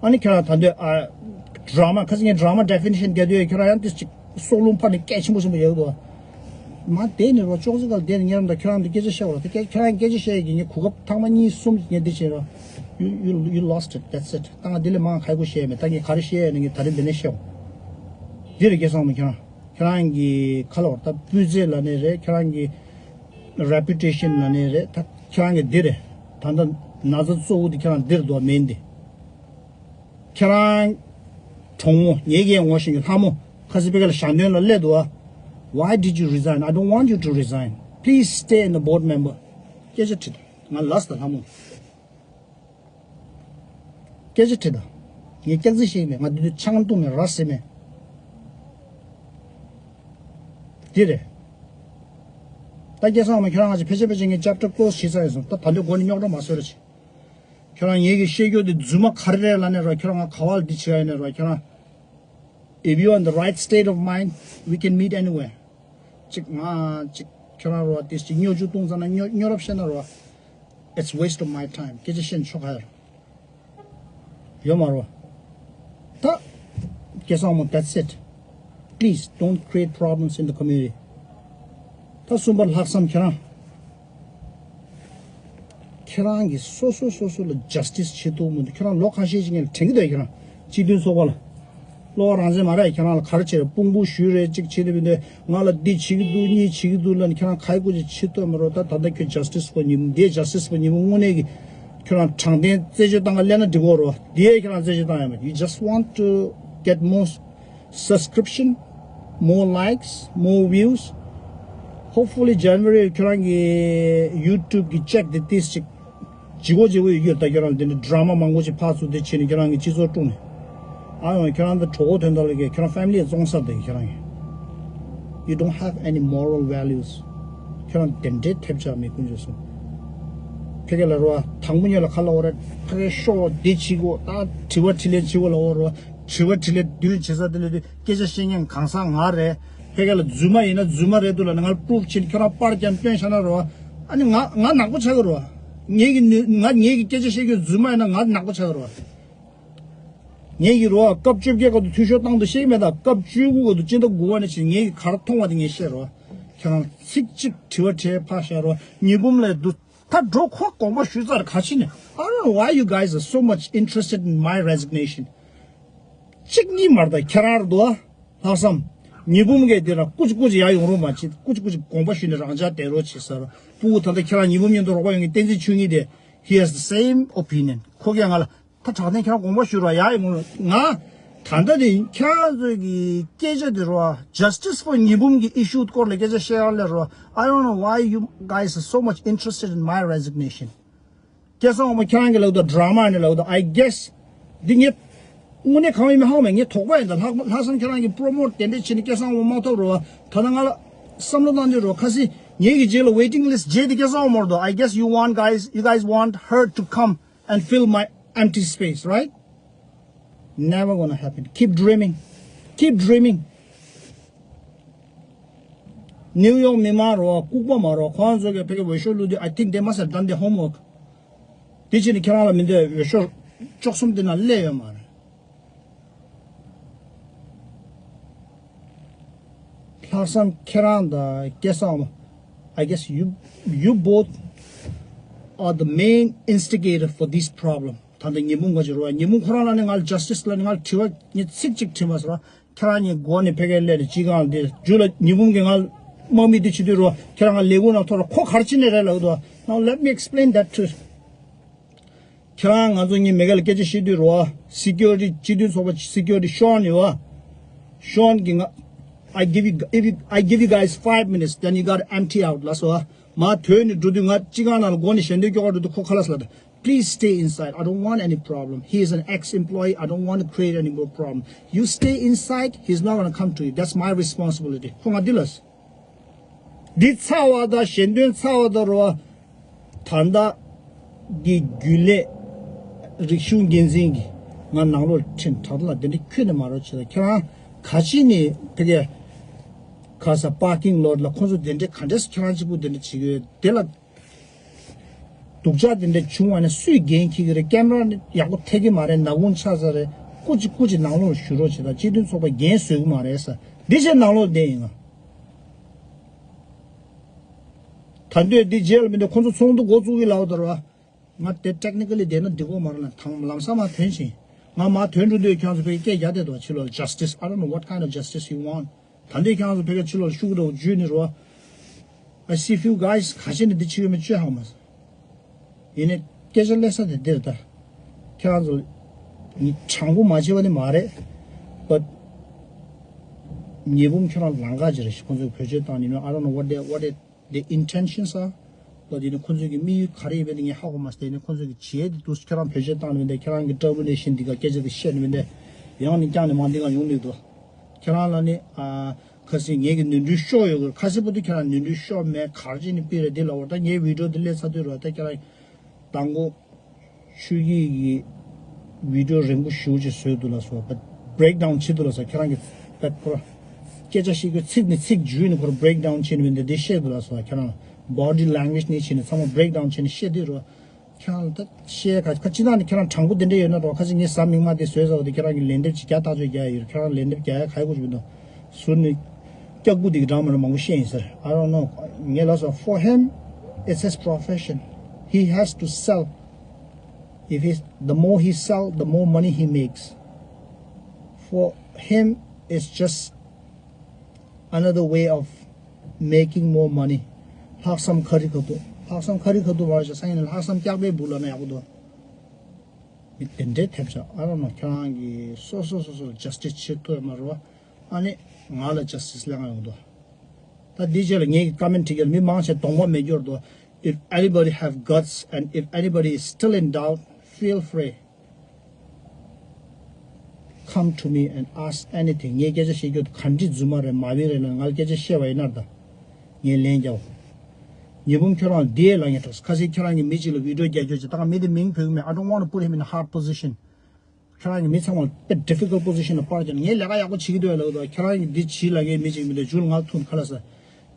ཨ་ནི་ཁྱེད་རང་ད་འདོད་ཨ་drama ཁ་སང་ངས་drama definition རྒྱག་དུས་ཁྱེད་རང་ཡང་ཏིས་ཅིག་སྲོག་རླུང་འཕར་ནས་སྐད་ཆེན་པོ་ཆེན་པོ་ཡོད་དོ། མ་བསྡད་ནས་རོ་ཅོག་ཙེ་སྒང་བསྡད་ནས་ཉལ་རུང་ད་ཁྱེད་རང་འདི་སྐད་ཆ་བཤད་པ་རོ། ད་ཁྱེད་ཁྱེད་རང་སྐད་ཆ་བཤད་ཡས་ཀྱི་ངས་གོ་སྐབས་ཐེངས་མ་གཉིས་གསུམ་ཞིག་ངས་འདི་བྱས་རོ། You, you, you lost it. That's it. ད་ང་འདི་ལས་མང་ཁ་ཁུ་བཤད་མེད། ད་ངས་ག་རེ་བཤད་ཡས་ནི་ངས་ད་རིང་འདི་ནས་བཤད། འདི་རེད་སྐལ་བཟང་མ། ཁྱེད་རང་ཁྱེད་རང་གི་ཁ་ལོ་ད་སྤུས་ཚད་ལབ་ནའི་རེད། ཁྱེད་རང་གི་reputation ལབ་ནའི་རེད། ད་ཁྱེད་རང་གི་འདི་རེད། ད་ལྟ་ན་ཚ་གཙོ་བོ་འདི་ཁྱེད་རང་འདིར་འདུག་མིན་འདི། ཁྱེད་རང་གྲོགས་མོ་ངེད་ཀྱི་ངོ་ཤེས་ཀྱི་ལྷ་མོ་ཁ་སང་ཕ་གི་ལ་ཞལ་འདོན་ལ་སླེབས་འདུག Why did you resign? I don't want you to resign. Please stay in the board member. སྐད་ཆ་དྲིས་དང་། ང་ལབ་སོང་ད་ལྷ་མོ། སྐད་ཆ་དྲིས་དང་། ངས་སྐྱག་རྫུན་བཤད་ཀྱི་མེད། ང་འདི་དུས་ཆང་བཏུང་མེད། ར་བཟི་མེད། འདི་རེད། ད་སྐལ་བཟང་མ་ཁྱོད་རང་ང་ཅིག་ཕལ་ཆེར་ཕལ་ཆེར་ངས་chapter close བྱེད་ཚར་ཡིན་སོང་། ད་ད་འདོད་སྒོ་ནས་རྙོག་དྲ་མ་བཟོ་ར་བྱེད། ཁྱོད་རང་ངེད་ཀྱི་བཤད་རྒྱུ་འདི་རྫུན་མ་ག་རེ་རེད་ལབ་ནས་རོགས། ཁྱོད་རང་ང་ག་བ་ལ་འདི་བྱེད་ཡ་ཡིན་ནས་རོགས། ཁྱོད་རང་If you are in the right state of mind, we can meet anywhere. ཅིག་ང་ཅིག་ཁྱོད་རང་རོ་ཏིས་ཅིག་སྨྱོ་ཆུ་བཏུང་ཙ་ན་སྨྱོ་སྨྱོ་རབས་བཤད་ན་རོ། It's waste of my time. སྐད་ཆ་བཤད་ན་ཆོ་ག་ཡོད་ཡོད་མ་རོ། ད་སྐལ་བཟང་མོ། That's it. Please don't create problems in the community. ད་གསུམ་པ་ལྷག་བསམ་ཁྱེད་རང་། ཁྱེད་རང་གིས་སོ་སོ་སོ་སོ་ལ་justice བྱེད་ཐུབ་མི་འདུག་ཁྱེད་རང་ལོ་ཁ་ཤས་ཤིག་ངས་དྲན་གྱི་འདུག་ཁྱེད་རང་སྤྱི་མཐུན་ཚོགས་པ་ལ། གློ་བ་རང་བཙན་མ་རེད། ཁྱེད་རང་ལ་ག་རེ་བྱས་རེད། དཔུང་པ་ཞུས་རེད། གཅིག་བྱས་ནས་མི་འདུག་ང་ལ་འདི་བྱེད་ཀྱི་འདུག་གཉིས་བྱེད་ཀྱི་འདུག་ལབ་ནས་ཁྱེད་རང་ག་ཡི་སྐོར་ཅིག་བྱེད་ཐུབ་མི་རོགས། ད་ད་ལྟ་ཁྱོད་justice སྐོར་ཉིན་མོ་འདིའི་justice སྐོར་ཉིན་མོ་དངོས་གནས་ཀྱི་ཁྱོད་རང་དྲང་བདེན་རྩད་གཅོད་བཏང་ག་སླེབས་ན་འགྲིག་གོ་རོ། འདིའི་ཁྱེད་རང་རྩད་གཅོད་བཏང་ཡ་མ་རེད། You just want to get more subscription, more likes, more views. Hopefully January ཁྱོད་རང་གི་YouTube གི་check དེ་ཏིས་ཅིག་ལྗིད་ཁོག་ལྗིད་ཁོག་ཡོད་རྒྱུ་རེད། ད་ཁྱོད་རང་འདི་འདྲ་drama མང་པོ་ཅིག་ཕར་ཚུར་དེ་བྱས་ནས་ཁྱོད་རང་གི་སྤྱི་ཚོགས་དཀྲུགས་ནས། ཨ་ཡོང་ཁྱོད་རང་འདི་གྲོགས་པོ་དོན་དག་ལ་གི་ཁྱོད་རང་family བཙོང་ས་དེ་ཁྱོད་རང་ཡིན། You don't have any moral values. ཁྱོད་རང་དེ་འདྲའི་ཐེབས་ཆག་མི་ཀུན་སྤྱོད་སོང་། ཕ་གི་ལ་རོ། དང་པོ་ཉིད་ལ་ཁ་ལ་འོ་ར་ཕ་གི་ཤོག་འདི་བྱེད་དགོས། ད་དྲི་བ་དྲིས་ལན་བྱེད་དགོས་ལ་འོ་རོ། དྲི་བ་དྲིས་ལན་བདུན་བྱེད་ས་དེ་ལ་དུས་སྐད་ཆ་བཤད་མཁན་གང་ཟག་ང་རེད། ཕ་གི་ལ་རྫུན་མ་ཡིན་ན་རྫུན་མ་རེད་འདུག་ལ་ང་ལ་པུ་རུབ་བྱེད་ནས་ཁྱོད་རང་པར་རྒྱབ་སྟོན་བཞག་ན་རོ། ཨ་ནི་ང་ང་ནག་པོ་ཆགས་ཀྱི་རོ། ངེད་ཀྱི་ནུས་ང་ངེད་ཀྱི་སྐད་ཆ་བཤད་རྒྱུ་རྫུན་མ་ཡིན་ན་ང་ནག་པོ་ཆགས་ཀྱི་རོ། ངེད་ཀྱི་རོ་སྐབས་བཅོ་བརྒྱད་སྐབས་དུ་འཐུས་ཤོར་བཏང་དུ་ཤེས་ཀྱི་མེད། ད་སྐབས་བཅུ་དགུ་སྐབས་དུ་སྤྱི་ཟླ་དགུ་པ་ནས་བྱས་ངེད་ཀྱི་ག་རེ་མཐོང་བ་དེ་ངས་བཤད་རོ། ཁྱེད་རང་ཚིག་གཅིག་དྲི་བ་དྲིས་ཕར་བཞག་རོ། ཉི་འབུམ་ལས་དུ་ད་འགྲོ་ཁོ་དགོངས་པ་ཞུས་ཚར་ག་ཕྱིན་ནས། I don't know why you guys are so much interested in my resignation. གཅིག་གཉིས་མར་ད་ཁྱེད་རང་རེད་དོ། ལྷག་བསམ། ཉི་འབུམ་གས་དེ་ར་ཀུ་ཅི་ཀུ་ཅི་ཡ་ཡོང་རོགས་མ་བྱེད། ཀུ་ཅི་ཀུ་ཅི་དགོངས་པ་ཞུས་ནས་རང་ཅག་བསྡད་རོགས་བྱེད་ཟེར། སྤུ་གུ་ད་ལྟ་ཁྱེད་རང་ཉི་འབུམ་མཉམ་དུ་རོགས་པ་ཡོང་གི་བསྟན་འཛིན་ཆོས་ཉིད་དེ། He has the same opinion. ཁོ་གས་ང་ལ་ད་དྲག་ཐེངས་ཁྱེད་རང་དགོངས་པ་ཞུ་རོགས་ཡ་ཡོང་རོགས། ང་ད་ལྟ་དེ་ཁྱེད་རང་ཚོ་གི་སྐད་ཆ་དེ་རོ། Justice for ཉི་འབུམ་གི་issue སྐོར་ལ་སྐད་ཆ་བཤད་ཡག་ལས་རོ། I don't know why you guys are so much interested in my resignation. སྐལ་བཟང་དབང་མོ་ཁྱེད་རང་གི་ལབ་དུས་ཌ་ར་མ་ནས་ལབ་དུས། I guess འདི་ངས་དངོས་གནས་གང་ཡིན་མིན་ཧ་གོ་མེད། ངས་དོགས་པ་ཡིན་ད། ལྷག་ལྷག་བསམ་ཁྱེད་རང་གི་པོ་རོ་མོཊ་དེ་འདྲས་བྱས་ནས་སྐལ་བཟང་དབང་མོ་མ་ཐོབ་རོགས། ད་ལྟ་ང་ལ་བསམ་བློ་བཏང་དུས་རོགས། ཁ་སང་ངེད་ཀྱི་རྗེས་ལ་ཝེ་ཊིང་ལིསཊ་རྗེས་དེ་སྐལ་བཟང་དབང་མོ་རེད་དོ། I guess you want guys, you guys want her to come and fill my empty space, right? Never gonna happen. Keep dreaming. Keep dreaming. ནིའུ་ཡོག་མི་མང་རོ། ལྐུགས་པ་མ་རོ། ཁོང་ཚོ་གི་ཕ་གི་འོས་ཤོག་བླུགས་དུས། I think they must have done their homework. དེ་བྱས་ནས་ཁྱེད་རང་ལ་མི་འདོད་འོས་ཤོག་བཅུ་གསུམ་དེ་ནང་སླེབས་ཡོད་མ་རེད། ལྷག་བསམ་ཁྱེད་རང་དང་སྐལ་བཟང་། I guess you, you both are the main instigator for this problem. ད་ལྟ་ཉི་འབུམ་ག་ཅི་རོ། ཉི་འབུམ་ཁོ་རང་ལ་ནི་ང་ལ་ཇ་སི་ཊི་སི་ལ་ནི་ང་ལ་དྲི་བ་ངས་ཚིག་གཅིག་དྲིས་མ་ཟེར་བ། ཁྱེད་རང་གཉིས་སྒོ་ནས་ཕ་གིར་སླེབས་ནས་སྤྱི་ཁང་འདི་རྒྱུ་ལ་ཉི་འབུམ་གྱིས་ང་དམག་མི་འདི་བྱེད་དུས་རོ། ཁྱེད་རང་ང་ལས་ཁུངས་ནང་ཐོག་ར་ཁོ་ག་རེ་བྱེད་ནས་རེད་ལབ་དོ། Now let me explain that too. ཁྱེད་རང་ང་ཚོ་གཉིས་མེ་ག་ལ་སྐད་ཆ་བཤད་དུས་རོ། སི་ཀིའུ་རི་ཊི་སྤྱི་མཐུན་ཚོགས་པ་སི་ཀིའུ་རི་ཊི་ཤོན་ཡོད་བ། ཤོན་གྱིས་ང་། I give you, if you, I give you guys five minutes, then you gotta empty out. ལབ་སོང་བ། མ་དོན་ནི་འགྲོ་དུས་ང་སྤྱི་ཁང་ནང་ལ་སྒོ་ནས་ཞལ་འདོན་སྐྱོར་ག་འགྲོ་དུས་ཁོ་ཁ་ལག་ཟ་ལ། Please stay inside. I don't want any problem. He is an ex-employee. I don't want to create any more problem. You stay inside. He's not gonna come to you. That's my responsibility. ཁོ་ང་འདི་ལ། འདི་ཚར་བ་དང་ཞལ་འདོན་ཚར་བ་དང་རོ། ད་ལྟ་གི་རྒྱུན་ལས་རིག་གཞུང་འགན་འཛིན་གྱིས་ང་ནང་ལོགས་ཁྲིད། དྲག་ལ་དེ་འདྲ་ཁྱོན་ནས་མ་རོགས་བྱེད་ལ། ཁྱེད་རང་ག་ཅི་ནས་ཕ་གི་ག་ས་པར་ཀིང་ལོཊ་ལ་ཁོང་ཚོ་དེ་འདྲ་ག་འདྲས་ཁྱེད་རང་གཅིག་པུ་དེ་འདྲ་བྱེད་ཀྱི་ཡོད་དེ་ལ། སྡུག་ཅག་དེ་འདྲ་བྱུང་བ་ནི་སུས་འགན་འཁྱེར་གྱི་རེད། ཀེམ་ར་ནི་ཡག་པོ་ཐེབས་ཀྱི་མ་རེད། ནག་ཁུང་ཆགས་ས་རེད། སྐུ་མཁྱེན་སྐུ་མཁྱེན་ནང་ལོགས་བཞུགས་རོགས་བྱེད་དང་། སྤྱི་མཐུན་ཚོགས་པ་འགན་བཟོད་ཀྱི་མ་རེད་ཟེར། འདི་བྱས་ནང་ལོགས་བསྡད་ཡིན་ང་། ད་འདོད་འདི་རྗེས་ལ་མི་འདོད་ཁོང་ཚོ་ཚོགས་འདུ་འགོ་བཙུགས་ཀྱི་ལབ་དར་བ། ང་དེ་ཊེག་ནི་ཀ་ལི་བསྡད་ན་འགྲིག་གོ་མ་རེད་ལ། དང་ལམ་སང་མར་ཐོན་ཕྱིན། ང་མར་ཐོན་འགྲོ་དུས་ཁྱེད་ཚོ་ཕ་གི་སྐད་རྒྱག་བསྡད་འདུག་ཕྱི་ལོགས་ལ། Justice, I don't know what kind of justice you want. ད་འདི་ཁྱེད་ཚོ་ཕ་གི་ཕྱི་ལོགས་ལ་ཤུགས་འདྲ་བོ་འཇུས་ནས་རོ། I see few guys ག་ཤེད་ནས་འདི་ཕྱི་གི་མི་བཅོས་ཧ་མ་སོང་། ཡིན་ནའི་སྐད་ཆ་སླེབས་ས་དེ་འདིར་ད། ཁྱེད་རང་ཚོ་ནི་དྲང་པོ་མ་བྱས་པ་ནི་མ་རེད། But ཉི་འབུམ་ཁྱོད་རང་ལང་ཀ་ཅིག་རེད། ཁོང་ཚོས་བེད་སྤྱོད་བཏང་ནས། I don't know what they, what they, the intentions are. But ཡིན་ནའི་ཁོང་ཚོའི་གི་དམིགས་ཡུལ་ག་རེ་ཡིན་པ་དེ་ངས་ཧ་གོ་མ་སོང་། ཡིན་ནའི་ཁོང་ཚོའི་གི་བྱེད་དེ་འདུག་ཁྱེད་རང་བེད་སྤྱོད་བཏང་ནས་མི་འདུག་ཁྱེད་རང་གི་ཊར་མི་ནེ་ཤན་འདི་ག་སྐད་ཆ་དེ་བཤད་ནས་མི་འདུག་ཡང་ནས་བསྐྱངས་ནས་མར་འདི་ག་ཡོང་མི་འདུག་ཁྱེད་རང་ལ་ནི་ཨ། ཁ་སང་ངེད་ཀྱི་ནོར་འཁྲུལ་ཤོར་ཡོད་གི། ཁ་སང་བར་དུ་ཁྱེད་རང་ནོར་འཁྲུལ་ཤོར་མེད། ག་རེ་བྱས་ནས་ཕུལ་རེད་འདི་ལབ་པ། ད་ངའི་བི་ཌིའོ་འདི་སླེབས་ཚར་དུས་རོ། ད་ཁྱེད་རང་དང་པོ་ཆོས་སྐྱིད་ཀྱི་བི་ཌིའོ་རིང་པོ་ཞེ་པོ་ཅིག་བཟོས་འདུག་ལབ་སོང་བ། བྷི་རེག་ཌའུན་བྱེད་འདུག་ལབ་སོང་། ཁྱེད་རང་གི་ད་ཁོ་ར་སྐད་ཆ་བཤད་རྒྱུ་ཚིག་ནས་ཚིག་བརྗོད་ནས་ཁོ་ར་བྷི་རེག་ཌའུན་བྱས་ནས་མི་འདི་འདི་བཤད་འདུག་ལབ་སོང་བ། ཁྱེད་རང་བོ་ཌི་ལེང་གུ་ཨེ་ཇི་ནས་བྱས་ནས་ཚང་མ་བྷི་རེག་ཌའུན་བྱས་ནས་བཤད་དུས་རོ། ཁྱེད་རང་ལ་ད་བཤད་ཁ་ཁ་ཅི་ད་ནི་ཁྱེད་རང་དྲང་པོ་དེ་འདྲ་ཡོད་ན་རོ། ཁ་ཅིག་ངས་གཟའ་མིག་དམར་དེ་བཟོས་ཚར་བ་དེ་ཁྱེད་རང་གི་ལན་འདེབས་ཅིག་རྒྱག་ཐག་ཆོད་རྒྱག་ཡོད། ཁྱེད་རང་ལན་འདེབས་རྒྱག་ཡ་ག་ཡེ་གོ་ཅིག་མི་འདུག་ཟུར་ནས་སྐྱག་པུ་དེ་གི་འགྲམ་མ་ར་མང་པོ་བཤད་ཡིན་ཟེར། I don't know. ངས་ལབ་སོང་། For him, it's his profession. He has to sell. If he's, the more he sell, the more money he makes. For him, it's just another way of making more money. ལྷག་བསམ་ཁ་རི་ཁ་ཐུག་ལྷག་བསམ་ཁ་རི་ཁ་ཐུག་མ་བྱས་སང་ཉིན་ལྷག་བསམ་སྐྱག་པའི་སྦུག་ལ་ན་ཡག་པོ་འདུག་མི་དེ་འདྲའི་ཐེབས་ཆག I don't know. ཁྱེད་རང་གིས་སོ་སོ་སོ་སོ་ལ་ཇ་སི་ཊི་སི་བྱེད་ཐུབ་ཡོད་མ་རེད་བ། ཨ་ནི་ང་ལ་ཇ་སི་ཊི་སི་ལེན་ག་ཡོང་འདུག་ད་འདི་རྗེས་ལ་ངས་ཀི་ཀོ་མེན་ཊི་བྲིས་ཀྱི་ཡོད་ལ་མི་མང་ཆེ་གདོང་པ་མེད་འགྱུར་འདུག If anybody have guts and if anybody is still in doubt, feel free. come to me and ask anything. ངས་སྐད་ཆ་བཤད་རྒྱུ་ག་འདྲ་རྫུན་མ་རེད་མ་བིན་རེད་ལ། ང་ལ་སྐད་ཆ་བཤད་པ་ཡིན་ན་ད་ངས་ལན་རྒྱབ། ཉི་འབུམ་ཁྱོད་རང་འདི་ལ་ངས་གྲོགས་ཁ་སང་ཁྱེད་རང་གི་མི་གཅིག་ལ་བི་ཌི་ཡོ་རྒྱག་རྒྱུ་ཅིག་ད་ང་མི་དེ་མིང་འབོད་ཀྱི་མེད། I don't want to put him in a hard position. ཁྱེད་རང་གི་མི་ཚང་མ་དཔེ་difficult position ལ་སྤར་ཀྱང་ངས་ལས་ཀ་ཡག་པོ་བྱེད་ཀྱི་འདུག་ལབ་དང་ཁྱེད་རང་གི་འདི་བྱིས་ལ་ངའི་མི་གཅིག་མི་འདུག་ཇུ་ལ་ང་ཐུག་ཁ་ལ་ས།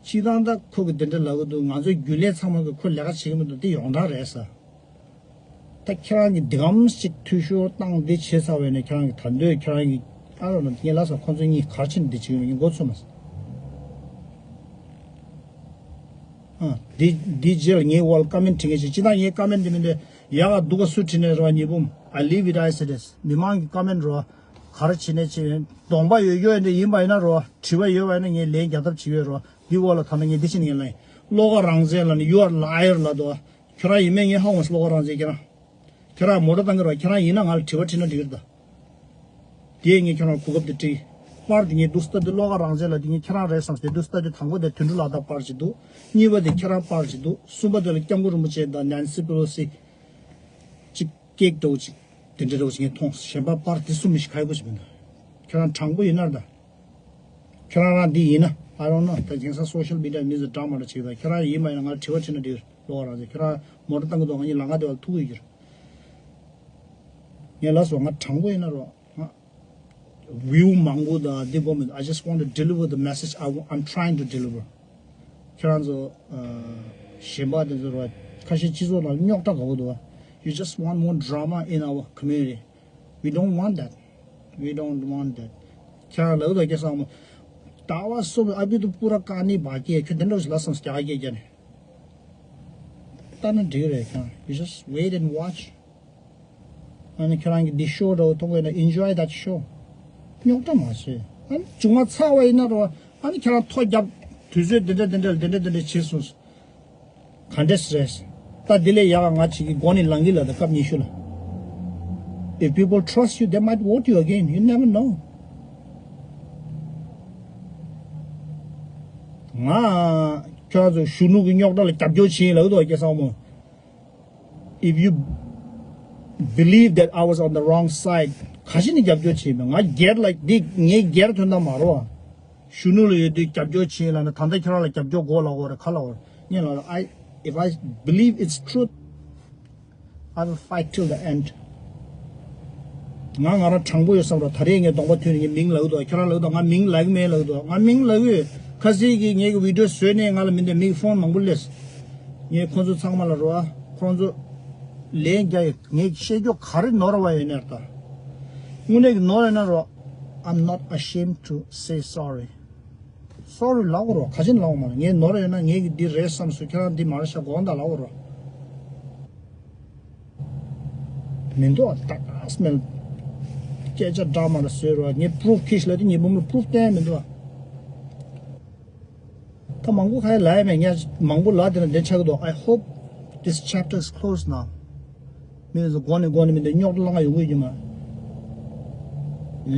སྤྱིར་བཏང་ད་ཁོ་གི་འདི་འདྲ་ལབ་ཀྱི་འདུག་ང་ཚོའི་རྒྱུན་ལས་ཚང་མ་གི་ཁོ་ལས་ཀ་བྱེད་ཀྱི་མི་འདུག་འདི་ཡོངས་གྲགས་རེད་ས། ད་ཁྱེད་རང་གི་འདི་གམ་ཞིག་འཐུས་ཤོར་བཏང་འདི་བྱེད་ཚར་བས་ནས་ཁྱེད་རང་གི་ད་འདོད་ཁྱེད་རང་གི་ཨ་རོ་ན་ངས་ལབ་ས་ཁོང་ཚོ་གཉིས་གར་ཕྱིན་འདི་བྱེད་ཀྱི་མི་འགོ་ཚུགས་མ་ས། ཨ། འདི་འདི་རྗེས་ལ་ངའི་འོག་ལ་ཀ་མེན་བྲིས་མཁན་ཞིག་སྤྱིར་བཏང་ངའི་ཀ་མེན་འདི་མི་འདི་ཡག་ག་སྡུག་ག་སུ་བྲིས་ནས་རོ་ཉི་འབུམ། I leave it as it is. མི་མང་གི་ཀ་མེན་རོ། ག་རེ་བྱེད་ནས་བྱེད་ཡོད་གདོང་པ་ཡོད་ཡོད་འདི་ཡིན་པ་ཡིན་ན་རོ། དྲི་བ་ཡོད་པ་ཡིན་ན་ངས་ལན་རྒྱག་ཐབས་བྱེད་ཡོད་རོ། འདི་འོག་ལ་ད་ནི་ངས་འདི་བྱེད་ནས་ངས་ལན། བློ་དགའ་རང་བཙན་ལ་ནི་you are liar ལ་དོ། ཁྱོད་རང་ཡིན་མིན་ངས་ཧ་གོ་མ་སོང་བློ་དགའ་རང་བཙན་ཁྱེད་རང་། ཁྱེད་རང་མོ་ཊ་བཏང་གི་རོགས་ཁྱེད་རང་ཡིན་ན་ང་ལ་དྲི་བ་དྲིས་ན་འགྲིག་གི་རེད་ད། དེ་ངས་ཁྱེད་རང་གོ་སྐབས་དེ་དྲིས། པར་དེ་ངས་འདུག་སྟབས་དེ་བློ་དགའ་རང་བཙན་ལ་དེ་ངས་ཁྱེད་རང་རེད་བསམ་སྟེ་འདུག་སྟབས་དེ་དང་པོ་དེ་དོན་གྲུབ་ལགས་དང་པར་ཅིག་འདུག་གཉིས་པ་དེ་ཁྱེད་རང་པར་ཅིག་འདུག་གསུམ་པ་དེ་ལ་སྐྱབས་མགོན་རིན་པོ་ཆེ་དང་ནན་སི་པེ་ལོ་སི། ཅིག་ཀེག་འདྲ་བོ་ཅིག་དེ་འདྲ་འདྲ་བོ་ཅིག་ངས་མཐོང་། གཞན་པ་པར་དེ་གསུམ་མི་ཞིག་ག་ཡི་པོ་ཞིག་མིན་ད། ཁྱེད་རང་དྲང་པོ་ཡིན་ན་རེད་ད། ཁྱོད་རང་རང་འདི་ཡིན་ན། I don't know. ད་དེང་སང་social media མི་ཚོ་འདྲ་མ་འདྲ་བྱེད་ད། ཁྱོད་རང་ཡིན་མ་ཡིན་ན་ང་ལ་དྲི་བ་དྲིས་ན་འགྲིག་གི་རེད། བློ་དགའ་རང་བཙན་ཁྱོད་རང་མོ་ཊ་བཏང་གི་འདུག་ང་གཉིས་ལམ་ཁ་དེ་བར་ཐུག་གི་ཡོད་ཀྱི་རེད། ངས་ལབ་སོང་ང་དྲང་པོ་ཡིན་ན་རོ། ང་view མང་པོ་དང་འདི་དགོས་མི་འདུག I just want to deliver the message I wa- I'm trying to deliver. ཁྱེད་རང་ཚོ་ཨ་གཞན་པ་དེ་ཚོ་རོ་ཁ་ཤས་སྤྱི་ཚོགས་ནང་རྙོག་དྲ་དགའ་པོ་འདུག You just want more drama in our community. We don't want that. We don't want that. ཁྱེད་རང་ལབ་དང་སྐལ་བཟང་མོ། ཟླ་བ་གསུམ་ཨ་བི་དུ་པུ་ར་ཀ་ནི་བ་ཀེ་ཁྱོད་དེ་འདྲ་ཞིག་ལབ་སོང་རྒྱ་སྐད་རྒྱ་ནས། ལྟ་ན་འགྲིག་རེད་ཁྱེད་རང་། You just wait and watch. ཨ་ནི་ཁྱེད་རང་གི་འདི་ཤོ་འདྲ་བོ་མཐོང་གི་ན་enjoy that show. རྙོག་དྲ་མ་བྱེད། ཨ་ནི་བྱུང་བ་ཚར་བ་ཡིན་ན་རོ། ཨ་ནི་ཁྱེད་རང་ཐོ་རྒྱབ། དུས་ཚོད་འདི་འདྲ་འདི་འདྲ་འདི་འདྲ་འདི་འདྲ་བྱས་སོང་། ག་འདྲས་རེད། ད་འདི་ལས་ཡག་ག་ང་བྱེད་ཀྱི་མགོ་ནས་ལངས་ཀྱི་ལ་ད་སྐབས་ཉི་ཤུ་ལ། If people trust you, they might vote you again. You never know. ང་ཁྱོད་ཚོ་གཞོན་ནུ་གི་རྙོག་དྲ་ལ་རྒྱབ་སྐྱོར་བྱེད་ཡིན་ལབ་འདུག་སྐལ་བཟང་མོ། If you believe that I was on the wrong side, ག་ཞིག་ནས་རྒྱབ་སྐྱོར་བྱེད་མེད། ང་སྒེར་ལ་འདི་ངའི་སྒེར་དོན་དག་མ་རོ། གཞོན་ནུ་ལ་ཡོད་དུས་རྒྱབ་སྐྱོར་བྱེད་ལ་ནི་ད་ལྟ་ཁྱེད་རང་ལ་རྒྱབ་སྐྱོར་དགོས་ལ་འོ་རེ་ག་ལ་འོ་རེ་ངས་ལ་I if I believe it's truth, I will fight till the end. ང་ང་རང་དྲང་པོ་ཡོད་བསམ་རོ། ད་རེས་ངས་གདོང་པ་ཐོན་ནས་ངས་མིང་ལབ་འདུག་ཁྱོད་རང་ལབ་འདུག་ང་མིང་ལབ་ཀྱི་མེད་ལབ་འདུག་ང་མིང་ལབ་ཡོད། ཁ་སང་གི་ངས་གི་བི་ཌི་ཡོ་བཟོས་ནས་ང་ལ་མི་འདི་མིག་ཕོན་མང་པོ་སླེབས། ངས་ཁོང་ཚོ་ཚང་མ་ལ་རོ་ཨ་ཁོང་ཚོ་ལན་རྒྱག་ཡོད། ངས་བཤད་རྒྱུ་ག་རེ་ནོར་བ་ཡོད་ནས་ད། དངོས་གནས་ཀྱི་ནོར་ཡོད་ན་རོ། I'm not ashamed to say sorry. སོ་རི་ལབ་དགོས་རོ། ག་ཅིན་ལབ་དགོས་མ་རེད། ངས་ནོར་ཡོད་ན་ངས་ཀྱི་འདི་རེད་བསམ་སོང་། ཁྱེད་རང་འདི་མ་རེད་ཤག་དགོངས་དག་ལབ་དགོས་རོ། མི་འདུག་ཨ། ད་སྨན་སྐད་ཆ་འདྲ་མ་རེད་བཟོས་རོ། ངས་པུ་རུབ་ཁྱེར་ཤི་ལབ་དུས་ངས་བུ་མོར་པུ་རུབ་བསྟན་མི་འདུག་ཨ། ད་མང་པོ་ཁ་ཡ་ལབ་ཡ་མེད། ངས་མང་པོ་ལབ་དེ་ན་བདེ་ཆགས་ཀྱི་འདུག I hope this chapter is closed now. མི་ཚོ་མགོ་ནས་མགོ་ནས་མི་འདི་རྙོག་དྲ་ལང་ཡོང་གི་ཡོད་མ།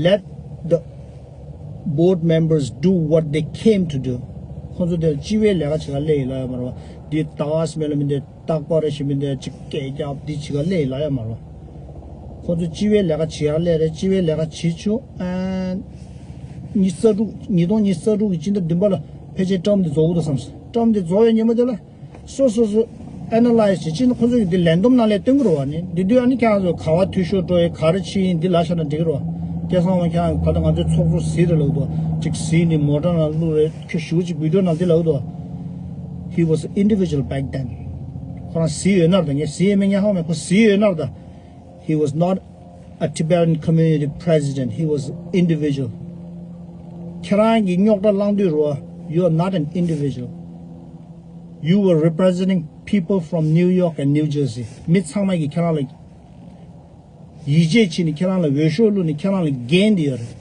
Let the board members do what they came to do. ཁོང་ཚོ་དེར་སྤྱི་བའི་ལས་ཀ་བྱེད་ག་སླེབས་ཡིན་ལབ་ཡོད་མ་རེད་བ། འདི་ད་ག་སེ་མེད་ལ་མི་འདི་རྟག་པ་རེ་ཞིག་མི་འདི་ཅིག་སྐད་རྒྱབ་འདི་བྱེད་ག་སླེབས་ཡིན་ལབ་ཡོད་མ་རེད་བ། ཁོང་ཚོ་སྤྱི་བའི་ལས་ཀ་བྱེད་ག་སླེབས་རེད། སྤྱི་བའི་ལས་ཀ་བྱེད་ཆོག་ཨ། ཉི་ཤུ་རྩ་དྲུག་ཉིས་སྟོང་ཉི་ཤུ་རྩ་དྲུག་གི་སྤྱི་ཟླ་བདུན་པ་ལ་ཕལ་ཆེར་ཊརམ་འདི་རྫོགས་འདུག་བསམ། ཊརམ་འདི་རྫོགས་པའི་ཉིན་མོ་དེ་ལ། སོ་སོ་སོ་ཨེ་ན་ལའིཛ་བྱེད་ཅིག་ནི་ཁོ་ཚོ་གི་འདི་ལན་འདོམས་ནང་ལས་སྟོན་གི་རེད་བ། ནི་འདི་དུས་ཨ་ནི་ཁྱེད་རང་ཚོ་ག་བ་འཐུས་ཤོར་འགྲོ་ཡི་ག་རེ་བྱེད་ཡིན་འདི་ལབ་བཞག་ན་འགྲིག་གི་རེད་བ། སྐལ་བཟང་བ་ཁྱེད་རང་ག་ད་ང་ཚོའི་ཚོགས་གཙོ་གཟིགས་རེད་ལབ་འདུག་ཅིག་གཟིགས་ནི་མོ་ཊ་ནང་བླུགས་རེད། ཁྱོད་ཞུ་ཅིག་བི་ཌི་ཡོ་ནང་འདི་ལབ་འདུག He was an individual back then. ཁོ་རང་གཟིགས་ཡོད་ན་རེད་ད། ངས་གཟིགས་ཡོད་མེད་ངས་ཧ་གོ་མེད། ཁོ་གཟིགས་ཡོད་ན་རེད་ད། He was not a Tibetan community president. He was individual. ཁྱེད་རང་གི་རྙོག་དྲ་བསླངས་དུས་རོ། You are not an individual. You were representing people from New York and New Jersey. མི་ཚང་མ་གིས་ཁྱེད་རང་ལ་ཡིད་ཆེས་བྱས་ནས་ཁྱེད་རང་ལ་འོས་ཤོག་བླུགས་ནས་ཁྱེད་རང་ལ་འགན་དེ་ཡོད་རེད།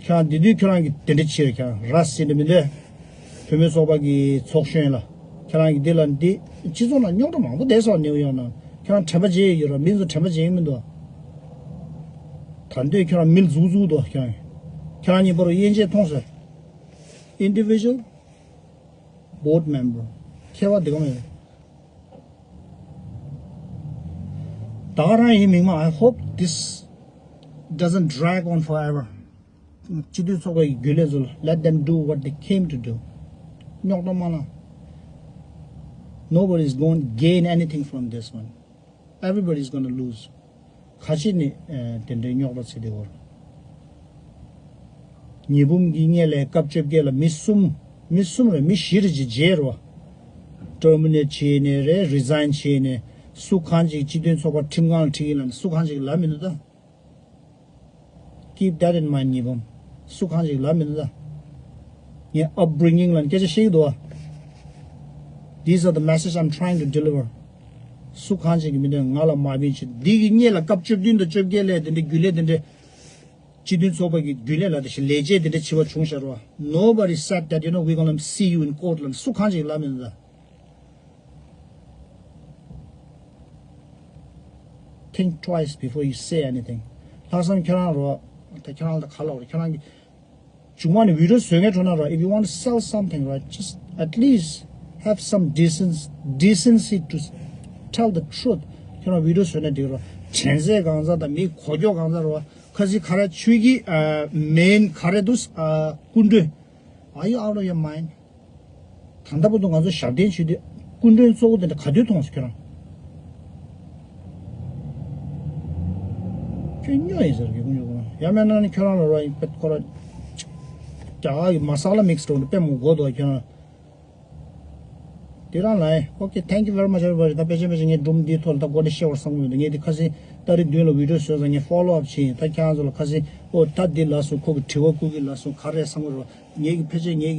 ཁྱེད་རང་དེ་དུས་ཁྱེད་རང་གིས་དེ་འདྲ་བྱས་རེད། ཁྱེད་རང་ར་བཟི་འདྲ་མི་འདུག་བུད་མེད་ཚོགས་པ་གི་ཚོགས་གཞོན་ལ་ཁྱེད་རང་གིས་འདི་ལ་འདི་སྤྱི་ཚོགས་ནང་རྙོག་དྲ་མང་པོ་བསྡད་སོང་ནིའུ་ཡོག་ནང་། ཁྱེད་རང་དྲན་པ་བརྗེད་ཡོད་ར། མི་ཚོ་དྲན་པ་བརྗེད་ཀྱི་མི་འདུག་ད་འདོད་ཁྱེད་རང་མི་ལ་འཛུགས་འཛུགས་འདུག་ཁྱེད་རང་ཁྱེད་རང་གཉིས་བར་དབྱེ་འབྱེད་མཐོང་ཟེར། Individual, board member. ཁྱད་པར་འདི་ག་མེད། ད་ག་རང་ཡིན་མིན་མ། I hope this doesn't drag on forever. སྤྱི་འཐུས་ཚོགས་པའི་རྒྱུན་ལས་ཚོ། Let them do what they came to do. རྙོག་དྲ་མ་ལངས། Nobody is going to gain anything from this one. Everybody is going to lose. ག་ཅི་ནས་དེ་འདྲའི་རྙོག་དྲ་ཚིག་དེ་བོར། ཉི་འབུམ་གྱི་སྔས་ལ་སྐབས་བཅོ་བརྒྱད་ལ་མི་གསུམ། མི་གསུམ་རེད། མི་བཞི་རེད་ཅེས་བརྗེད་རོ། ཊར་མི་ནེཊ་བྱས་ནས་རེད། རི་ཛའིན་བྱས་ནས། སུ་གང་ཅིག་སྤྱི་མཐུན་ཚོགས་པ་ཁྲིམས་ཁང་ལ་ཁྲིད་ཡིན་ལབ་ནས་སུ་གང་ཅིག་ལབ་མི་འདུག་ད། Keep that in mind, ཉི་འབུམ། སུ་གང་ཅིག་ལབ་མི་འདུག་ད། ངས་upbringing ལ་སྐད་ཆ་བཤད་ཀྱི་འདུག་བ། These are the message I'm trying to deliver. སུ་གང་ཅིག་གི་མི་འདུག་ང་ལ་མ་བིན་ཆེ། འདི་གི་སྔས་ལ་སྐབས་བཅུ་བདུན་དང་བཅོ་བརྒྱད་ལས་དེ་འདྲའི་རྒྱུན་ལས་དེ་འདྲའི། སྤྱི་མཐུན་ཚོགས་པ་གི་རྒྱུན་ལས་ལ་དེ་བཞིན་ལས་བྱེད་དེ་འདྲ་བྱེད་པ་བྱུང་ཤར་བ། Nobody said that, you know, we're gonna see you in court ལ་སུ་གང་ཅིག་ལབ་མི་འདུག Think twice before you say anything. ལྷག་བསམ་ཁྱོད་རང་རོ། ད་ཁྱོད་རང་ལ་ག་ལ་བར་ཁྱོད་རང་གི་བྱུང་བ་ནི་བི་ཌི་ཡོ་བཟོ་མཁན་འགྲོ་ན་རོ། If you want to sell something, right, just at least have some decency, decency to tell the truth. ཁྱོད་རང་བི་ཌི་ཡོ་བཟོས་ན་འགྲིག་རོ། དྲན་ཚད་གང་ཚ་དང་མི་གོ་རྒྱོ་གང་ཚ་རོ། ཁ་སི་ཁ་ར་ཆུ་གི་མེན་ག་རེ་འདུག་སྐུ་མགྲོན། Are you out of your mind? ད་ལྟ་བར་དུ་ང་ཚོ་ཞབས་བརྟན་བྱེད་དུས་སྐུ་མགྲོན་གཙོ་བོ་དེ་འདྲ་ག་དུས་མཐོང་སོང་ཁྱོད་རང་། ཁྱོད་སྨྱོ་ཡིན་ཟེར་གི་ཀུན་སྤྱོད་ཀུན། ཡང་མིན་ན་ནི་ཁྱོད་རང་ལ་རོ་ཡིན་པད་ཁོ་ར། རྒྱ་གར་གི་མ་སཱ་ལ་མིག་སི་འགྲོ་འདུག་དཔེ་མོ་གོ་འདུག་ཁྱོད་རང་། དེ་རང་ལ་ཡིན། Okay, thank you very much, everybody. ད་ཕལ་ཆེར་ཕལ་ཆེར་ངས་སྒྲུང་འདིའི་ཐོག་ལ་ད་གོ་བདེ་ཤེས་བར་བསམ་གི་མི་འདུག་ངས་འདི་ཁ་སང་ཏ་རིག་བདུན་ལ་བི་ཌི་ཡོ་བཟོས་ཙང་ངས་ཕོ་ལོ་ཨབ་བྱས་ཡིན། ད་ཁྱེད་རང་ཚོ་ལ་ཁ་སང་ཨོ་ད་འདི་ལ་སོང་ཁོ་གི་དྲི་བ་བསྐུར་གི་ལ་སོང་ག་རེ་བསམ་གི་རོ། ངས་གི་ཕལ་ཆེར་ངས་གི